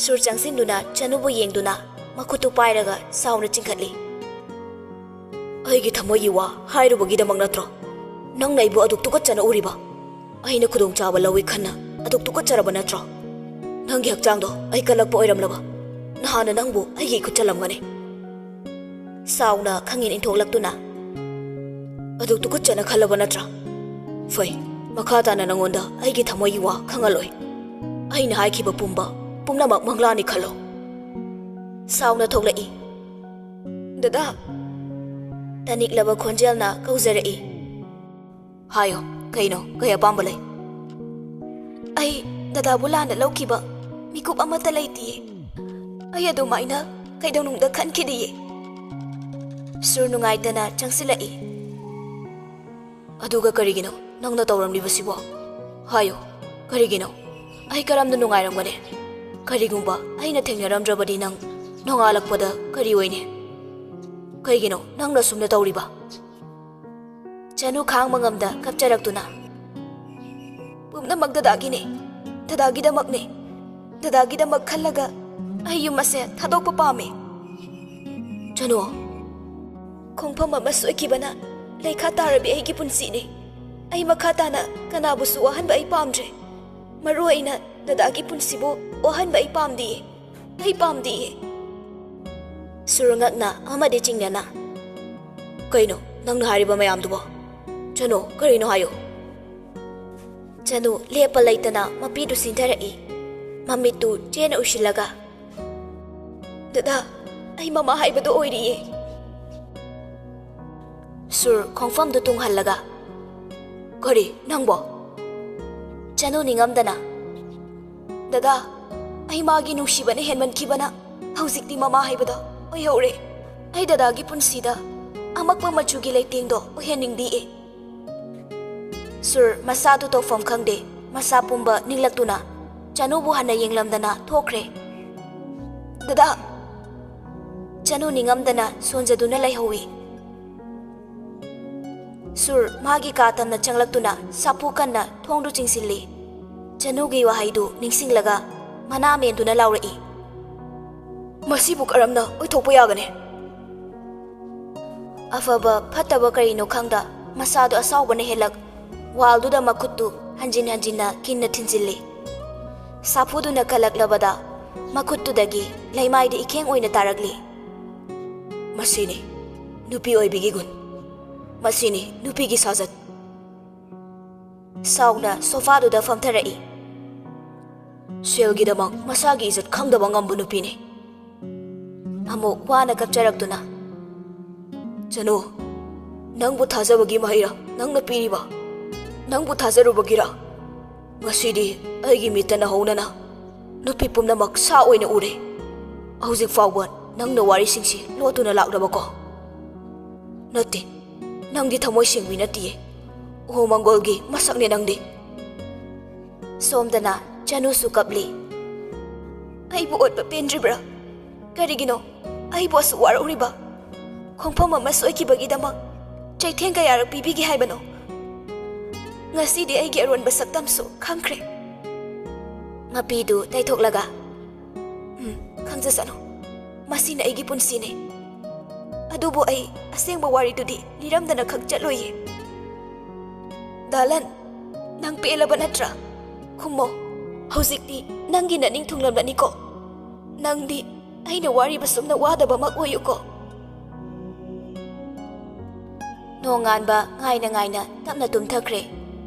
ꯁꯨꯔ ꯆꯪꯁꯤꯟꯗꯨꯅ ꯆꯅꯨꯕꯨ ꯌꯦꯡꯗꯨꯅ ꯃꯈꯨꯠꯇꯨ ꯄꯥꯏꯔꯒ ꯁꯥꯎꯅ ꯆꯤꯡꯈꯠꯂꯤ꯫ "ꯑꯩꯒꯤ ꯊꯃꯣꯏꯒꯤ ꯋꯥ ꯍꯥꯏꯔꯨꯕꯒꯤꯗꯃꯛ ꯅꯠꯇ꯭ꯔꯣ ꯅꯪꯅ ꯑꯩꯕꯨ ꯑꯗꯨꯛ ꯇꯨꯀꯠꯆꯅ ꯎꯔꯤꯕ? ꯑꯩꯅ ꯈꯨꯗꯣꯡꯆꯥꯕ ꯂꯧꯏ ꯈꯟꯅ ꯑꯗꯨꯛ ꯇꯨꯀꯠꯆꯔꯕ ꯅꯠꯇ꯭ꯔꯣ? ꯅꯪꯒꯤ ꯍꯛꯆꯥꯡꯗꯣ ꯑꯩ ꯀꯜꯂꯛꯄ ꯑꯣꯏꯔꯝꯂꯕ ꯅꯍꯥꯟꯅ ꯅꯪꯕꯨ ꯑꯩꯒꯤ ꯏꯈꯨꯠ ꯆꯜꯂꯝꯒꯅꯤ꯫" ꯁꯥꯎꯅ ꯈꯪꯉꯦꯟ ꯏꯟꯊꯣꯛꯂꯛꯇꯨꯅ, "ꯑꯗꯨꯛ ꯇꯨꯀꯠꯆꯅ ꯈꯜꯂꯕ ꯅꯠꯇ꯭ꯔꯥ? ꯐꯩ, ꯃꯈꯥ ꯇꯥꯅ ꯅꯉꯣꯟꯗ ꯑꯩꯒꯤ ꯊꯃꯣꯏꯒꯤ ꯋꯥ ꯈꯪꯍꯜꯂꯣꯏ꯫ ꯑꯩꯅ ꯍꯥꯏꯈꯤꯕ ꯄꯨꯝꯕ ꯄꯨꯝꯅꯃꯛ ꯃꯪꯂꯥꯅꯤ ꯈꯜꯂꯣ꯫" ꯁꯥꯎꯅ ꯊꯣꯛꯂꯛꯏ꯫ "ꯗꯗꯥ!" ꯇꯅꯤꯛꯂꯕ ꯈꯣꯟꯖꯦꯜꯅ ꯀꯧꯖꯔꯛꯏ꯫ "ꯍꯥꯏꯌꯣ, ꯀꯩꯅꯣ? ꯀꯩ ꯑꯄꯥꯝꯕ ꯂꯩ?" "ꯑꯩ ꯗꯗꯥꯕꯨ ꯂꯥꯟꯅ ꯂꯧꯈꯤꯕ ꯃꯤꯀꯨꯞ ꯑꯃꯠꯇ ꯂꯩꯇꯤꯌꯦ꯫ ꯑꯩ ꯑꯗꯨꯃꯥꯏꯅ ꯀꯩꯗꯧꯅꯨꯡꯗ ꯈꯟꯈꯤꯗꯤꯌꯦ꯫" ꯁꯨꯔ ꯅꯨꯡꯉꯥꯏꯇꯅ ꯆꯪꯁꯤꯜꯂꯛꯏ꯫ "ꯑꯗꯨꯒ ꯀꯔꯤꯒꯤꯅꯣ ꯅꯪꯅ ꯇꯧꯔꯝꯂꯤꯕꯁꯤꯕꯣ? ꯍꯥꯏꯌꯨ, ꯀꯔꯤꯒꯤꯅꯣ? ꯑꯩ ꯀꯔꯝꯅ ꯅꯨꯡꯉꯥꯏꯔꯝꯒꯅꯤ? ꯀꯔꯤꯒꯨꯝꯕ ꯑꯩꯅ ꯊꯦꯡꯅꯔꯝꯗ꯭ꯔꯕꯗꯤ ꯅꯪ ꯅꯣꯡꯉꯥꯜꯂꯛꯄꯗ ꯀꯔꯤ ꯑꯣꯏꯅꯤ? ꯀꯩꯒꯤꯅꯣ ꯅꯪꯅ ꯁꯨꯝꯅ ꯇꯧꯔꯤꯕ?" ꯆꯅꯨ ꯈꯥꯡꯕ ꯉꯝꯗ ꯀꯞꯆꯔꯛꯇꯨꯅ, "ꯄꯨꯝꯅꯃꯛ ꯗꯗꯥꯒꯤꯅꯦ, ꯗꯗꯥꯒꯤꯗꯃꯛꯅꯦ꯫ ꯗꯗꯥꯒꯤꯗꯃꯛ ꯈꯜꯂꯒ ꯑꯩ ꯌꯨꯝ ꯑꯁꯦ ꯊꯥꯗꯣꯛꯄ ꯄꯥꯝꯃꯦ꯫" "ꯆꯅꯨ!" "ꯈꯣꯡꯐꯝ ꯑꯃ ꯁꯣꯏꯈꯤꯕꯅ ꯂꯩꯈꯥ ꯇꯥꯔꯕꯤ ꯑꯩꯒꯤ ꯄꯨꯟꯁꯤꯅꯤ꯫ ꯑꯩ ꯃꯈꯥ ꯇꯥꯅ ꯀꯅꯥꯕꯨꯁꯨ ꯋꯥꯍꯟꯕ ꯑꯩ ꯄꯥꯝꯗ꯭ꯔꯦ꯫ ꯃꯔꯨ ꯑꯣꯏꯅ ꯗꯗꯥꯒꯤ ꯄꯨꯟꯁꯤꯕꯨ ꯋꯥꯍꯟꯕ ꯑꯩ ꯄꯥꯝꯗꯤꯌꯦ꯫ ꯑꯩ ꯄꯥꯝꯗꯤꯌꯦ꯫" ꯁꯨꯔ ꯉꯛꯅ ꯑꯃꯗꯤ ꯆꯤꯡꯅꯅ, "ꯀꯩꯅꯣ ꯅꯪꯅ ꯍꯥꯏꯔꯤꯕ ꯃꯌꯥꯝꯗꯨꯕꯣ? ꯆꯅꯨ, ꯀꯔꯤꯅꯣ ꯍꯥꯏꯌꯨ?" ꯆꯅꯨ ꯂꯦꯞꯄ ꯂꯩꯇꯅ ꯃꯄꯤꯗꯨ ꯁꯤꯟꯊꯔꯛꯏ꯫ ꯃꯃꯤꯠꯇꯨ ꯆꯦꯅ ꯎꯏꯁꯤꯜꯂꯒ, "ꯗꯗꯥ, ꯑꯩ ꯃꯃꯥ ꯍꯥꯏꯕꯗꯣ ꯑꯣꯏꯔꯤꯌꯦ꯫" ꯁꯨꯔ ꯈꯣꯡꯐꯝꯗꯨ ꯇꯨꯡꯍꯜꯂꯒ, "ꯀꯔꯤ, ꯅꯪꯕꯣ?" ꯆꯅꯨ ꯅꯤꯡꯉꯝꯗꯅ, "ꯗꯗꯥ, ꯑꯩ ꯃꯥꯒꯤ ꯅꯨꯡꯁꯤꯕꯅ ꯍꯦꯟꯃꯟꯈꯤꯕꯅ ꯍꯧꯖꯤꯛꯇꯤ ꯃꯃꯥ ꯍꯥꯏꯕꯗꯣ ꯑꯣꯏꯍꯧꯔꯦ꯫ ꯑꯩ ꯗꯗꯥꯒꯤ ꯄꯨꯟꯁꯤꯗ ꯑꯃꯛꯄ ꯃꯆꯨꯒꯤ ꯂꯩꯇꯦꯡꯗꯣ ꯑꯣꯏꯍꯟꯅꯤꯡꯗꯤꯌꯦ꯫" ꯁꯨꯔ ꯃꯁꯥꯗꯨ ꯇꯧꯐꯝ ꯈꯪꯗꯦ, ꯃꯁꯥ ꯄꯨꯝꯕ ꯅꯤꯛꯂꯛꯇꯨꯅ ꯆꯅꯨꯕꯨ ꯍꯟꯅ ꯌꯦꯡꯂꯝꯗꯅ ꯊꯣꯛꯈ꯭ꯔꯦ꯫ "ꯗꯗꯥ!" ꯆꯅꯨ ꯅꯤꯡꯉꯝꯗꯅ ꯁꯣꯟꯖꯗꯨꯅ ꯂꯩꯍꯧꯏ꯫ ꯁꯨꯔ ꯃꯥꯒꯤ ꯀꯥ ꯇꯝꯅ ꯆꯪꯂꯛꯇꯨꯅ ꯁꯥꯐꯨ ꯀꯟꯅ ꯊꯣꯡꯗꯨ ꯆꯤꯡꯁꯤꯜꯂꯤ꯫ ꯆꯅꯨꯒꯤ ꯋꯥꯍꯩꯗꯨ ꯅꯤꯡꯁꯤꯡꯂꯒ ꯃꯅꯥ ꯃꯦꯟꯗꯨꯅ ꯂꯥꯎꯔꯛꯏ, "ꯃꯁꯤꯕꯨ ꯀꯔꯝꯅ ꯑꯣꯏꯊꯣꯛꯄ ꯌꯥꯒꯅꯤ?" ꯑꯐꯕ ꯐꯠꯇꯕ ꯀꯔꯤꯅꯣ ꯈꯪꯗ ꯃꯁꯥꯗꯨ ꯑꯁꯥꯎꯕꯅ ꯍꯦꯜꯂꯛ, ꯋꯥꯜꯗꯨꯗ ꯃꯈꯨꯠꯇꯨ ꯍꯟꯖꯤꯟ ꯍꯟꯖꯤꯟꯅ ꯀꯤꯟꯅ ꯊꯤꯟꯖꯤꯜꯂꯤ꯫ ꯁꯥꯐꯨꯗꯨꯅ ꯀꯜꯂꯛꯂꯕꯗ ꯃꯈꯨꯠꯇꯨꯗꯒꯤ ꯂꯩꯃꯥꯏꯗ ꯏꯈꯦꯡ ꯑꯣꯏꯅ ꯇꯥꯔꯛꯂꯤ꯫ "ꯃꯁꯤꯅꯤ ꯅꯨꯄꯤ ꯑꯣꯏꯕꯤꯒꯤ ꯒꯨꯟ꯫ ꯃꯁꯤꯅꯤ ꯅꯨꯄꯤꯒꯤ ꯁꯥꯖꯠ꯫" ꯁꯥꯎꯅ ꯁꯣꯐꯥꯗꯨꯗ ꯐꯝꯊꯔꯛꯏ꯫ "ꯁꯦꯜꯒꯤꯗꯃꯛ ꯃꯁꯥꯒꯤ ꯏꯖꯠ ꯈꯪꯗꯕ ꯉꯝꯕ ꯅꯨꯄꯤꯅꯤ꯫" ꯑꯃꯨꯛ ꯋꯥꯅ ꯀꯞꯆꯔꯛꯇꯨꯅ, "ꯆꯅꯨ, ꯅꯪꯕꯨ ꯊꯥꯖꯕꯒꯤ ꯃꯍꯩꯔꯥ ꯅꯪꯅ ꯄꯤꯔꯤꯕ? ꯅꯪꯕꯨ ꯊꯥꯖꯔꯨꯕꯒꯤꯔꯥ? ꯉꯁꯤꯗꯤ ꯑꯩꯒꯤ ꯃꯤꯠꯇ ꯅꯍꯧꯅꯅ ꯅꯨꯄꯤ ꯄꯨꯝꯅꯃꯛ ꯁꯥ ꯑꯣꯏꯅ ꯎꯔꯦ꯫ ꯍꯧꯖꯤꯛ ꯐꯥꯎꯕ ꯅꯪꯅ ꯋꯥꯔꯤꯁꯤꯡꯁꯤ ꯂꯣꯠꯇꯨꯅ ꯂꯥꯛꯂꯕꯀꯣ? ꯅꯠꯇꯦ, ꯅꯪꯗꯤ ꯊꯃꯣꯏ ꯁꯦꯡꯕꯤ ꯅꯠꯇꯤꯌꯦ꯫ ꯎꯍꯣ ꯃꯪꯒꯣꯜꯒꯤ ꯃꯁꯛꯅꯦ ꯅꯪꯗꯤ꯫" ꯁꯣꯝꯗꯅ ꯆꯅꯨꯁꯨ ꯀꯞꯂꯤ꯫ "ꯑꯩꯕꯨ ꯑꯣꯠꯄ ꯄꯦꯟꯗ꯭ꯔꯤꯕ꯭ꯔꯥ? ꯀꯔꯤꯒꯤꯅꯣ ꯑꯩꯕꯨ ꯑꯁꯨꯛ ꯋꯥꯔꯧꯔꯤꯕ? ꯈꯣꯡꯐꯝ ꯑꯃ ꯁꯣꯏꯈꯤꯕꯒꯤꯗꯃꯛ ꯆꯩꯊꯦꯡ ꯀꯌꯥꯔꯛ ꯄꯤꯕꯤꯒꯦ ꯍꯥꯏꯕꯅꯣ? ꯉꯁꯤꯗꯤ ꯑꯩꯒꯤ ꯑꯔꯣꯟꯕ ꯁꯛꯇꯝꯁꯨ ꯈꯪꯈ꯭ꯔꯦ꯫" ꯃꯄꯤꯗꯨ ꯇꯩꯊꯣꯛꯂꯒ, "ꯎꯝ, ꯈꯪꯖꯁꯅꯨ꯫ ꯃꯁꯤꯅ ꯑꯩꯒꯤ ꯄꯨꯟꯁꯤꯅꯦ꯫ ꯑꯗꯨꯕꯨ ꯑꯩ ꯑꯁꯦꯡꯕ ꯋꯥꯔꯤꯗꯨꯗꯤ ꯂꯤꯔꯝꯗꯅ ꯈꯛ ꯆꯠꯂꯣꯏꯌꯦ꯫ ꯗꯥꯂꯟ, ꯅꯪ ꯄꯦꯜꯂꯕ ꯅꯠꯇ꯭ꯔꯥ? ꯈꯨꯝꯃꯣ꯫ ꯍꯧꯖꯤꯛꯇꯤ ꯅꯪꯒꯤ ꯅꯅꯤꯡ ꯊꯨꯡꯂꯝꯂꯅꯤꯀꯣ꯫ ꯅꯪꯗꯤ ꯑꯩꯅ ꯋꯥꯔꯤꯕ ꯁꯨꯝꯅ ꯋꯥꯗꯕꯃꯛ ꯑꯣꯏꯌꯨꯀꯣ꯫" ꯅꯣꯡꯉꯥꯟꯕ ꯉꯥꯏꯅ ꯉꯥꯏꯅ ꯇꯞꯅ ꯇꯨꯝꯊꯈ꯭ꯔꯦ꯫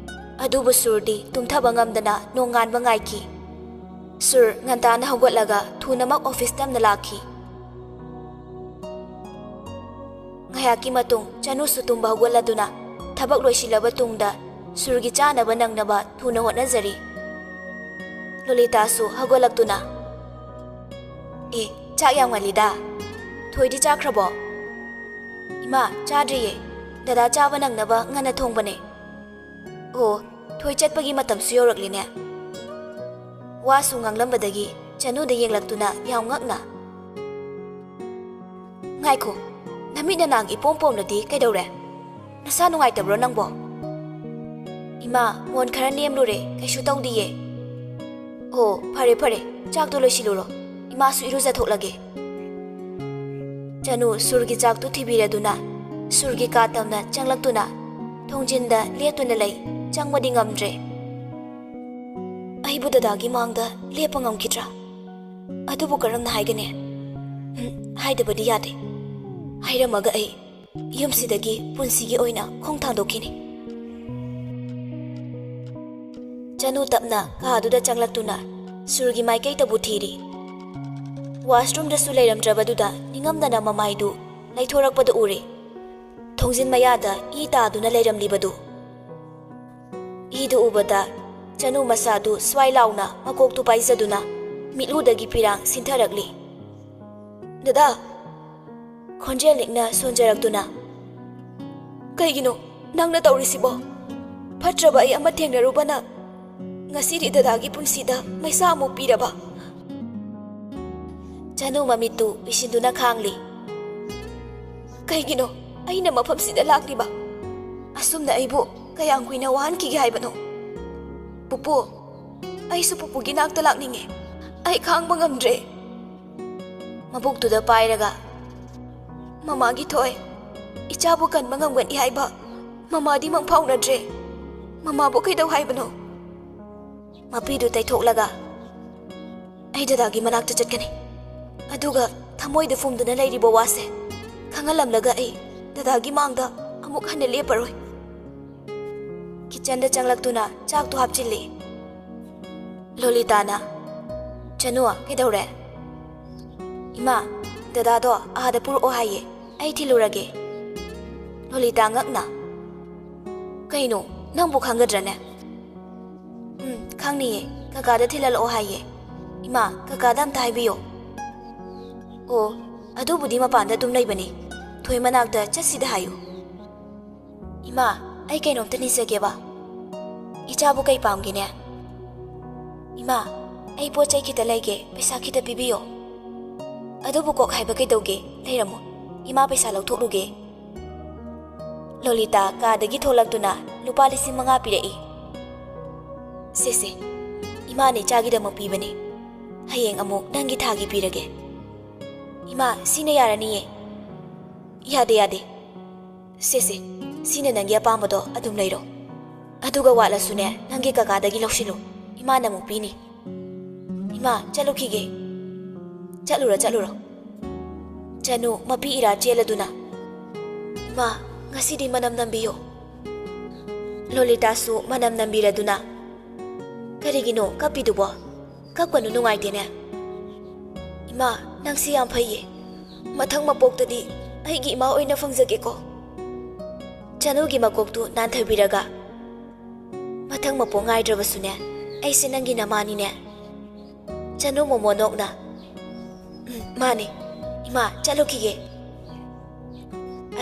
ꯑꯗꯨꯕꯨ ꯁꯨꯔꯗꯤ ꯇꯨꯝꯊꯕ ꯉꯝꯗꯅ ꯅꯣꯡꯉꯥꯟꯕ ꯉꯥꯏꯈꯤ꯫ ꯁꯨꯔ ꯉꯟꯇꯥꯅ ꯍꯧꯒꯠꯂꯒ ꯊꯨꯅꯃꯛ ꯑꯣꯐꯤꯁ ꯇꯝꯅ ꯂꯥꯛꯈꯤ꯫ ꯉꯥꯏꯍꯥꯛꯀꯤ ꯃꯇꯨꯡ ꯆꯅꯨꯁꯨ ꯇꯨꯝꯕ ꯍꯧꯒꯠꯂꯗꯨꯅ ꯊꯕꯛ ꯂꯣꯏꯁꯤꯜꯂꯕ ꯇꯨꯡꯗ ꯁꯨꯔꯒꯤ ꯆꯥꯅꯕ ꯅꯪꯅꯕ ꯊꯨꯅ ꯍꯣꯠꯅꯖꯔꯤ꯫ ꯂꯣꯂꯤꯇꯥꯁꯨ ꯍꯧꯒꯠꯂꯛꯇꯨꯅ, "ꯑꯦ, ꯆꯥꯛ ꯌꯥꯝ ꯉꯜꯂꯤꯗ꯫ ꯊꯣꯏꯗꯤ ꯆꯥꯈ꯭ꯔꯕꯣ?" "ꯏꯃꯥ, ꯆꯥꯗ꯭ꯔꯤꯌꯦ꯫ ꯗꯗꯥ ꯆꯥꯕ ꯅꯪꯅꯕ ꯉꯟꯅ ꯊꯣꯡꯕꯅꯦ꯫" "ꯑꯣ, ꯊꯣꯏ ꯆꯠꯄꯒꯤ ꯃꯇꯝꯁꯨ ꯌꯧꯔꯛꯂꯤꯅꯦ꯫" ꯋꯥꯁꯨ ꯉꯥꯡꯂꯝꯕꯗꯒꯤ ꯆꯅꯨꯗ ꯌꯦꯡꯂꯛꯇꯨꯅ ꯌꯥꯝ ꯉꯛꯅ, "ꯉꯥꯏꯈꯣ, ꯅꯃꯤꯠ ꯅꯅꯥꯡ ꯏꯄꯣꯝ ꯄꯣꯝꯂꯗꯤ ꯀꯩꯗꯧꯔꯦ? ꯅꯁꯥ ꯅꯨꯡꯉꯥꯏꯇꯕ꯭ꯔꯣ ꯅꯪꯕꯣ?" "ꯏꯃꯥ, ꯃꯣꯟ ꯈꯔ ꯅꯦꯝꯂꯨꯔꯦ, ꯀꯩꯁꯨ ꯇꯧꯗꯤꯌꯦ꯫" "ꯑꯣ, ꯐꯔꯦ ꯐꯔꯦ, ꯆꯥꯛꯇꯣ ꯂꯣꯏꯁꯤꯜꯂꯨꯔꯣ, ꯏꯃꯥꯁꯨ ꯏꯔꯨꯖꯊꯣꯛꯂꯒꯦ꯫" ꯆꯅꯨ ꯁꯨꯔꯒꯤ ꯆꯥꯛꯇꯨ ꯊꯤꯕꯤꯔꯗꯨꯅ ꯁꯨꯔꯒꯤ ꯀꯥ ꯇꯝꯅ ꯆꯪꯂꯛꯇꯨꯅ ꯊꯣꯡꯖꯤꯟꯗ ꯂꯦꯞꯇꯨꯅ ꯂꯩ, ꯆꯪꯕꯗꯤ ꯉꯝꯗ꯭ꯔꯦ꯫ "ꯑꯩꯕꯨ ꯗꯗꯥꯒꯤ ꯃꯥꯡꯗ ꯂꯦꯞꯄ ꯉꯝꯈꯤꯗ꯭ꯔꯥ? ꯑꯗꯨꯕꯨ ꯀꯔꯝꯅ ꯍꯥꯏꯒꯅꯤ? ꯎꯝ, ꯍꯥꯏꯗꯕꯗꯤ ꯌꯥꯗꯦ꯫ ꯍꯥꯏꯔꯝꯃꯒ ꯑꯩ ꯌꯨꯝꯁꯤꯗꯒꯤ ꯄꯨꯟꯁꯤꯒꯤ ꯑꯣꯏꯅ ꯈꯣꯡ ꯊꯥꯡꯗꯣꯛꯈꯤꯅꯤ꯫" ꯆꯅꯨ ꯇꯞꯅ ꯀꯥꯗꯨꯗ ꯆꯪꯂꯛꯇꯨꯅ ꯁꯨꯔꯒꯤ ꯃꯥꯏꯀꯩꯗꯕꯨ ꯊꯤꯔꯤ꯫ ꯋꯥꯁꯔꯨꯝꯗꯁꯨ ꯂꯩꯔꯝꯗ꯭ꯔꯕꯗꯨꯗ ꯅꯤꯡꯉꯝꯗꯅ ꯃꯃꯥꯏꯗꯨ ꯂꯩꯊꯣꯔꯛꯄꯗ ꯎꯔꯦ꯫ ꯊꯣꯡꯖꯤꯟ ꯃꯌꯥꯗ ꯏ ꯇꯥꯗꯨꯅ ꯂꯩꯔꯝꯂꯤꯕꯗꯨ꯫ ꯏꯗꯨ ꯎꯕꯗ ꯆꯅꯨ ꯃꯁꯥꯗꯨ ꯁ꯭ꯋꯥꯏ ꯂꯥꯎꯅ ꯃꯀꯣꯛꯇꯨ ꯄꯥꯏꯖꯗꯨꯅ ꯃꯤꯠꯂꯨꯗꯒꯤ ꯄꯤꯔꯥꯡ ꯁꯤꯟꯊꯔꯛꯂꯤ꯫ "ꯗꯗꯥ!" ꯈꯣꯟꯖꯦꯜ ꯂꯤꯛꯅ ꯁꯣꯟꯖꯔꯛꯇꯨꯅ, "ꯀꯩꯒꯤꯅꯣ ꯅꯪꯅ ꯇꯧꯔꯤꯁꯤꯕꯣ? ꯐꯠꯇ꯭ꯔꯕ ꯑꯩ ꯑꯃ ꯊꯦꯡꯅꯔꯨꯕꯅ ꯉꯁꯤꯗꯤ ꯗꯗꯥꯒꯤ ꯄꯨꯟꯁꯤꯗ ꯃꯩꯁꯥ ꯑꯃꯨꯛ ꯄꯤꯔꯕ?" ꯆꯅꯨ ꯃꯃꯤꯠꯇꯨ ꯎꯏꯁꯤꯟꯗꯨꯅ ꯈꯥꯡꯂꯤ꯫ "ꯀꯩꯒꯤꯅꯣ ꯑꯩꯅ ꯃꯐꯝꯁꯤꯗ ꯂꯥꯛꯂꯤꯕ? ꯑꯁꯨꯝꯅ ꯑꯩꯕꯨ ꯀꯌꯥꯝ ꯀꯨꯏꯅ ꯋꯥꯍꯟꯈꯤꯒꯦ ꯍꯥꯏꯕꯅꯣ? ꯄꯨꯄꯨ, ꯑꯩꯁꯨ ꯄꯨꯄꯨꯒꯤ ꯅꯥꯛꯇ ꯂꯥꯛꯅꯤꯡꯉꯦ꯫ ꯑꯩ ꯈꯥꯡꯕ ꯉꯝꯗ꯭ꯔꯦ꯫" ꯃꯕꯨꯛꯇꯨꯗ ꯄꯥꯏꯔꯒ, "ꯃꯃꯥꯒꯤ ꯊꯣꯏ, ꯏꯆꯥꯕꯨ ꯀꯟꯕ ꯉꯝꯒꯅꯤ ꯍꯥꯏꯕ ꯃꯃꯥꯗꯤ ꯃꯪꯐꯥꯎꯅꯗ꯭ꯔꯦ꯫ ꯃꯃꯥꯕꯨ ꯀꯩꯗꯧ ꯍꯥꯏꯕꯅꯣ?" ꯃꯄꯤꯗꯨ ꯇꯩꯊꯣꯛꯂꯒ, "ꯑꯩ ꯗꯗꯥꯒꯤ ꯃꯅꯥꯛꯇ ꯆꯠꯀꯅꯤ꯫ ꯑꯗꯨꯒ ꯊꯃꯣꯏꯗ ꯐꯨꯝꯗꯨꯅ ꯂꯩꯔꯤꯕ ꯋꯥꯁꯦ ꯈꯪꯍꯜꯂꯝꯂꯒ ꯑꯩ ꯗꯗꯥꯒꯤ ꯃꯥꯡꯗ ꯑꯃꯨꯛ ꯍꯟꯅ ꯂꯦꯞꯄꯔꯣꯏ꯫" ꯀꯤꯆꯟꯗ ꯆꯪꯂꯛꯇꯨꯅ ꯆꯥꯛꯇꯨ ꯍꯥꯞꯆꯤꯜꯂꯤ꯫ ꯂꯣꯂꯤꯇꯥꯅ, ꯆꯅꯨ, ꯀꯩꯗꯧꯔꯦ? ꯏꯃꯥ, ꯗꯗꯥꯗꯣ ꯑꯥꯗ ꯄꯨꯔꯛꯑꯣ ꯍꯥꯏꯌꯦ꯫ ꯑꯩ ꯊꯤꯜꯂꯨꯔꯒꯦ꯫ ꯂꯣꯂꯤꯇꯥ ꯉꯛꯅ, "ꯀꯩꯅꯣ, ꯅꯪꯕꯨ ꯈꯪꯒꯗ꯭ꯔꯅꯦ?" "ꯎꯝ, ꯈꯪꯅꯤꯌꯦ꯫ ꯀꯀꯥꯗ ꯊꯤꯜꯍꯜꯂꯛꯑꯣ ꯍꯥꯏꯌꯦ꯫ ꯏꯃꯥ, ꯀꯀꯥꯗ ꯑꯝꯇ ꯍꯥꯏꯕꯤꯌꯣ꯫" "ꯑꯣ, ꯑꯗꯨꯕꯨꯗꯤ ꯃꯄꯥꯟꯗ ꯑꯗꯨꯝ ꯂꯩꯕꯅꯦ꯫ ꯊꯣꯏ ꯃꯅꯥꯛꯇ ꯆꯠꯁꯤꯗ ꯍꯥꯏꯌꯨ꯫" "ꯏꯃꯥ, ꯑꯩ ꯀꯩꯅꯣꯝꯇ ꯅꯤꯖꯒꯦꯕ꯫ ꯏꯆꯥꯕꯨ ꯀꯩ ꯄꯥꯝꯒꯦꯅꯦ?" "ꯏꯃꯥ, ꯑꯩ ꯄꯣꯠ ꯆꯩ ꯈꯤꯇ ꯂꯩꯒꯦ, ꯄꯩꯁꯥ ꯈꯤꯇ ꯄꯤꯕꯤꯌꯣ꯫" "ꯑꯗꯨꯕꯨ ꯀꯣꯛ ꯍꯥꯏꯕ ꯀꯩꯗꯧꯒꯦ? ꯂꯩꯔꯝꯃꯣ, ꯏꯃꯥ ꯄꯩꯁꯥ ꯂꯧꯊꯣꯛꯂꯨꯒꯦ꯫" ꯂꯣꯂꯤꯇꯥ ꯀꯥꯗꯒꯤ ꯊꯣꯛꯂꯛꯇꯨꯅ ꯂꯨꯄꯥ ꯂꯤꯁꯤꯡ ꯃꯉꯥ ꯄꯤꯔꯛꯏ꯫ "ꯁꯦ, ꯁꯦ, ꯏꯃꯥꯅ ꯏꯆꯥꯒꯤꯗꯃꯛ ꯄꯤꯕꯅꯦ꯫ ꯍꯌꯦꯡ ꯑꯃꯨꯛ ꯅꯪꯒꯤ ꯊꯥꯒꯤ ꯄꯤꯔꯒꯦ꯫" "ꯏꯃꯥ, ꯁꯤꯅ ꯌꯥꯔꯅꯤꯌꯦ꯫" "ꯌꯥꯗꯦ, ꯌꯥꯗꯦ꯫ ꯁꯦ, ꯁꯦ, ꯁꯤꯅ ꯅꯪꯒꯤ ꯑꯄꯥꯝꯕꯗꯣ ꯑꯗꯨꯝ ꯂꯩꯔꯣ꯫ ꯑꯗꯨꯒ ꯋꯥꯠꯂꯁꯨꯅꯦ, ꯅꯪꯒꯤ ꯀꯀꯥꯗꯒꯤ ꯂꯧꯁꯤꯜꯂꯨ꯫ ꯏꯃꯥꯅ ꯑꯃꯨꯛ ꯄꯤꯅꯤ꯫ ꯏꯃꯥ, ꯆꯠꯂꯨꯈꯤꯒꯦ꯫" "ꯆꯠꯂꯨꯔꯣ, ꯆꯠꯂꯨꯔꯣ꯫" ꯆꯅꯨ ꯃꯄꯤ ꯏꯔꯥ ꯆꯦꯜꯂꯗꯨꯅ, "ꯏꯃꯥ, ꯉꯁꯤꯗꯤ ꯃꯅꯝ ꯅꯝꯕꯤꯌꯣ꯫" ꯂꯣꯂꯤꯇꯥꯁꯨ ꯃꯅꯝ ꯅꯝꯕꯤꯔꯗꯨꯅ, "ꯀꯔꯤꯒꯤꯅꯣ ꯀꯞꯄꯤꯗꯨꯕꯣ? ꯀꯞꯀꯅꯨ, ꯅꯨꯡꯉꯥꯏꯇꯦꯅꯦ꯫" "ꯏꯃꯥ, ꯅꯪꯁꯤ ꯌꯥꯝ ꯐꯩꯌꯦ꯫ ꯃꯊꯪ ꯃꯄꯣꯛꯇꯗꯤ ꯑꯩꯒꯤ ꯏꯃꯥ ꯑꯣꯏꯅ ꯐꯪꯖꯒꯦꯀꯣ꯫" ꯆꯅꯨꯒꯤ ꯃꯀꯣꯛꯇꯨ ꯅꯥꯟꯊꯕꯤꯔꯒ, "ꯃꯊꯪ ꯃꯄꯣꯛ ꯉꯥꯏꯗ꯭ꯔꯕꯁꯨꯅꯦ, ꯑꯩꯁꯦ ꯅꯪꯒꯤ ꯅꯃꯥꯅꯤꯅꯦ꯫" ꯆꯅꯨ ꯃꯣꯃꯣ ꯅꯣꯛꯅ, "ꯎꯝ, ꯃꯥꯅꯦ꯫ ꯏꯃꯥ, ꯆꯠꯂꯨꯈꯤꯒꯦ꯫"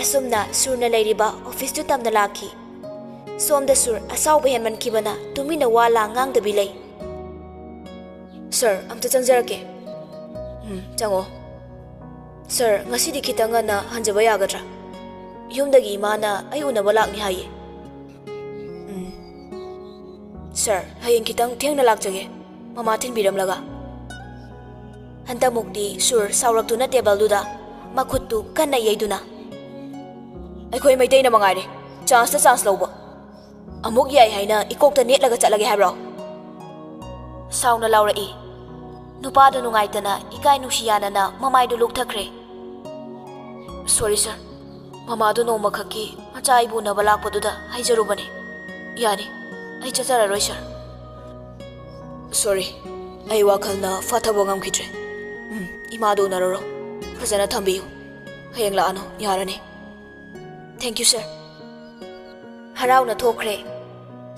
ꯑꯁꯨꯝꯅ ꯁꯨꯔꯅ ꯂꯩꯔꯤꯕ ꯑꯣꯐꯤꯁꯇꯨ ꯇꯝꯅ ꯂꯥꯛꯈꯤ꯫ ꯁꯣꯝꯗ ꯁꯨꯔ ꯑꯁꯥꯎꯕ ꯍꯦꯟꯃꯟꯈꯤꯕꯅ ꯇꯨꯃꯤꯟꯅ ꯋꯥ ꯂꯥꯡ ꯉꯥꯡꯗꯕꯤ ꯂꯩ꯫ "ꯁꯔ, ꯑꯝꯇ ꯆꯪꯖꯔꯛꯀꯦ꯫" "ꯎꯝ, ꯆꯪꯉꯣ꯫" "ꯁꯔ, ꯉꯁꯤꯗꯤ ꯈꯤꯇꯪ ꯉꯟꯅ ꯍꯟꯖꯕ ꯌꯥꯒꯗ꯭ꯔꯥ? ꯌꯨꯝꯗꯒꯤ ꯏꯃꯥꯅ ꯑꯩ ꯎꯅꯕ ꯂꯥꯛꯅꯤ ꯍꯥꯏꯌꯦ꯫" "ꯎꯝ꯫ ꯁꯔ, ꯍꯌꯦꯡ ꯈꯤꯇꯪ ꯊꯦꯡꯅ ꯂꯥꯛꯆꯒꯦ, ꯃꯃꯥ ꯊꯤꯟꯕꯤꯔꯝꯂꯒ꯫" ꯍꯟꯗꯛꯃꯨꯛꯇꯤ ꯁꯨꯔ ꯁꯥꯎꯔꯛꯇꯨꯅ ꯇꯦꯕꯜꯗꯨꯗ ꯃꯈꯨꯠꯇꯨ ꯀꯟꯅ ꯌꯩꯗꯨꯅ, "ꯑꯩꯈꯣꯏ ꯃꯩꯇꯩꯅ ꯃꯉꯥꯏꯔꯦ ꯆꯥꯟꯁꯇ ꯆꯥꯟꯁ ꯂꯧꯕ꯫ ꯑꯃꯨꯛ ꯌꯥꯏ ꯍꯥꯏꯅ ꯏꯀꯣꯛꯇ ꯅꯦꯠꯂꯒ ꯆꯠꯂꯒꯦ ꯍꯥꯏꯕ꯭ꯔꯣ?" ꯁꯥꯎꯅ ꯂꯥꯎꯔꯛꯏ꯫ ꯅꯨꯄꯥꯗꯨ ꯅꯨꯡꯉꯥꯏꯇꯅ ꯏꯀꯥꯏ ꯅꯨꯡꯁꯤ ꯌꯥꯅꯅ ꯃꯃꯥꯏꯗꯨ ꯂꯨꯛꯊꯈ꯭ꯔꯦ꯫ "ꯁꯣꯔꯤ ꯁꯔ, ꯃꯃꯥꯗꯣ ꯅꯣꯡꯃꯈꯛꯀꯤ ꯃꯆꯥ ꯑꯩꯕꯨ ꯎꯅꯕ ꯂꯥꯛꯄꯗꯨꯗ ꯍꯥꯏꯖꯔꯨꯕꯅꯦ꯫ ꯌꯥꯅꯤ, ꯑꯩ ꯆꯠꯆꯔꯔꯣꯏ ꯁꯔ꯫" "ꯁꯣꯔꯤ, ꯑꯩ ꯋꯥꯈꯜꯅ ꯐꯥꯊꯕ ꯉꯝꯈꯤꯗ꯭ꯔꯦ꯫ ꯎꯝ, ꯏꯃꯥꯗꯣ ꯎꯅꯔꯨꯔꯣ꯫ ꯐꯖꯅ ꯊꯝꯕꯤꯌꯨ꯫ ꯍꯌꯦꯡ ꯂꯥꯛꯑꯅꯨ, ꯌꯥꯔꯅꯤ꯫ Thank you, sir꯫ ꯍꯔꯥꯎꯅ ꯊꯣꯛꯈ꯭ꯔꯦ꯫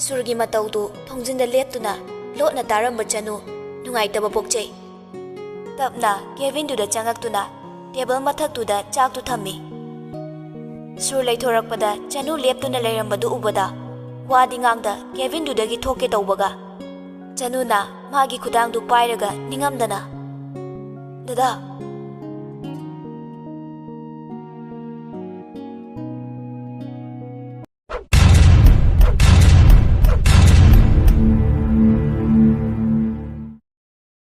ꯁꯨꯔꯒꯤ ꯃꯇꯧꯗꯨ ꯊꯣꯡꯖꯤꯟꯗ ꯂꯦꯞꯇꯨꯅ ꯂꯣꯠꯅ ꯇꯥꯔꯝꯕ ꯆꯅꯨ ꯅꯨꯡꯉꯥꯏꯇꯕ ꯄꯣꯛꯆꯩ꯫ ꯇꯞꯅ ꯀꯦꯕꯤꯟꯗꯨꯗ ꯆꯪꯉꯛꯇꯨꯅ ꯇꯦꯕꯜ ꯃꯊꯛꯇꯨꯗ ꯆꯥꯛꯇꯨ ꯊꯝꯃꯤ꯫ ꯁꯨꯔ ꯂꯩꯊꯣꯔꯛꯄꯗ ꯆꯅꯨ ꯂꯦꯞꯇꯨꯅ ꯂꯩꯔꯝꯕꯗꯨ ꯎꯕꯗ ꯋꯥꯗꯤ ꯉꯥꯡꯗ ꯀꯦꯕꯤꯟꯗꯨꯗꯒꯤ ꯊꯣꯛꯀꯦ ꯇꯧꯕꯒ ꯆꯅꯨꯅ ꯃꯥꯒꯤ ꯈꯨꯗꯥꯡꯗꯨ ꯄꯥꯏꯔꯒ ꯅꯤꯡꯉꯝꯗꯅ, "ꯗꯗꯥ,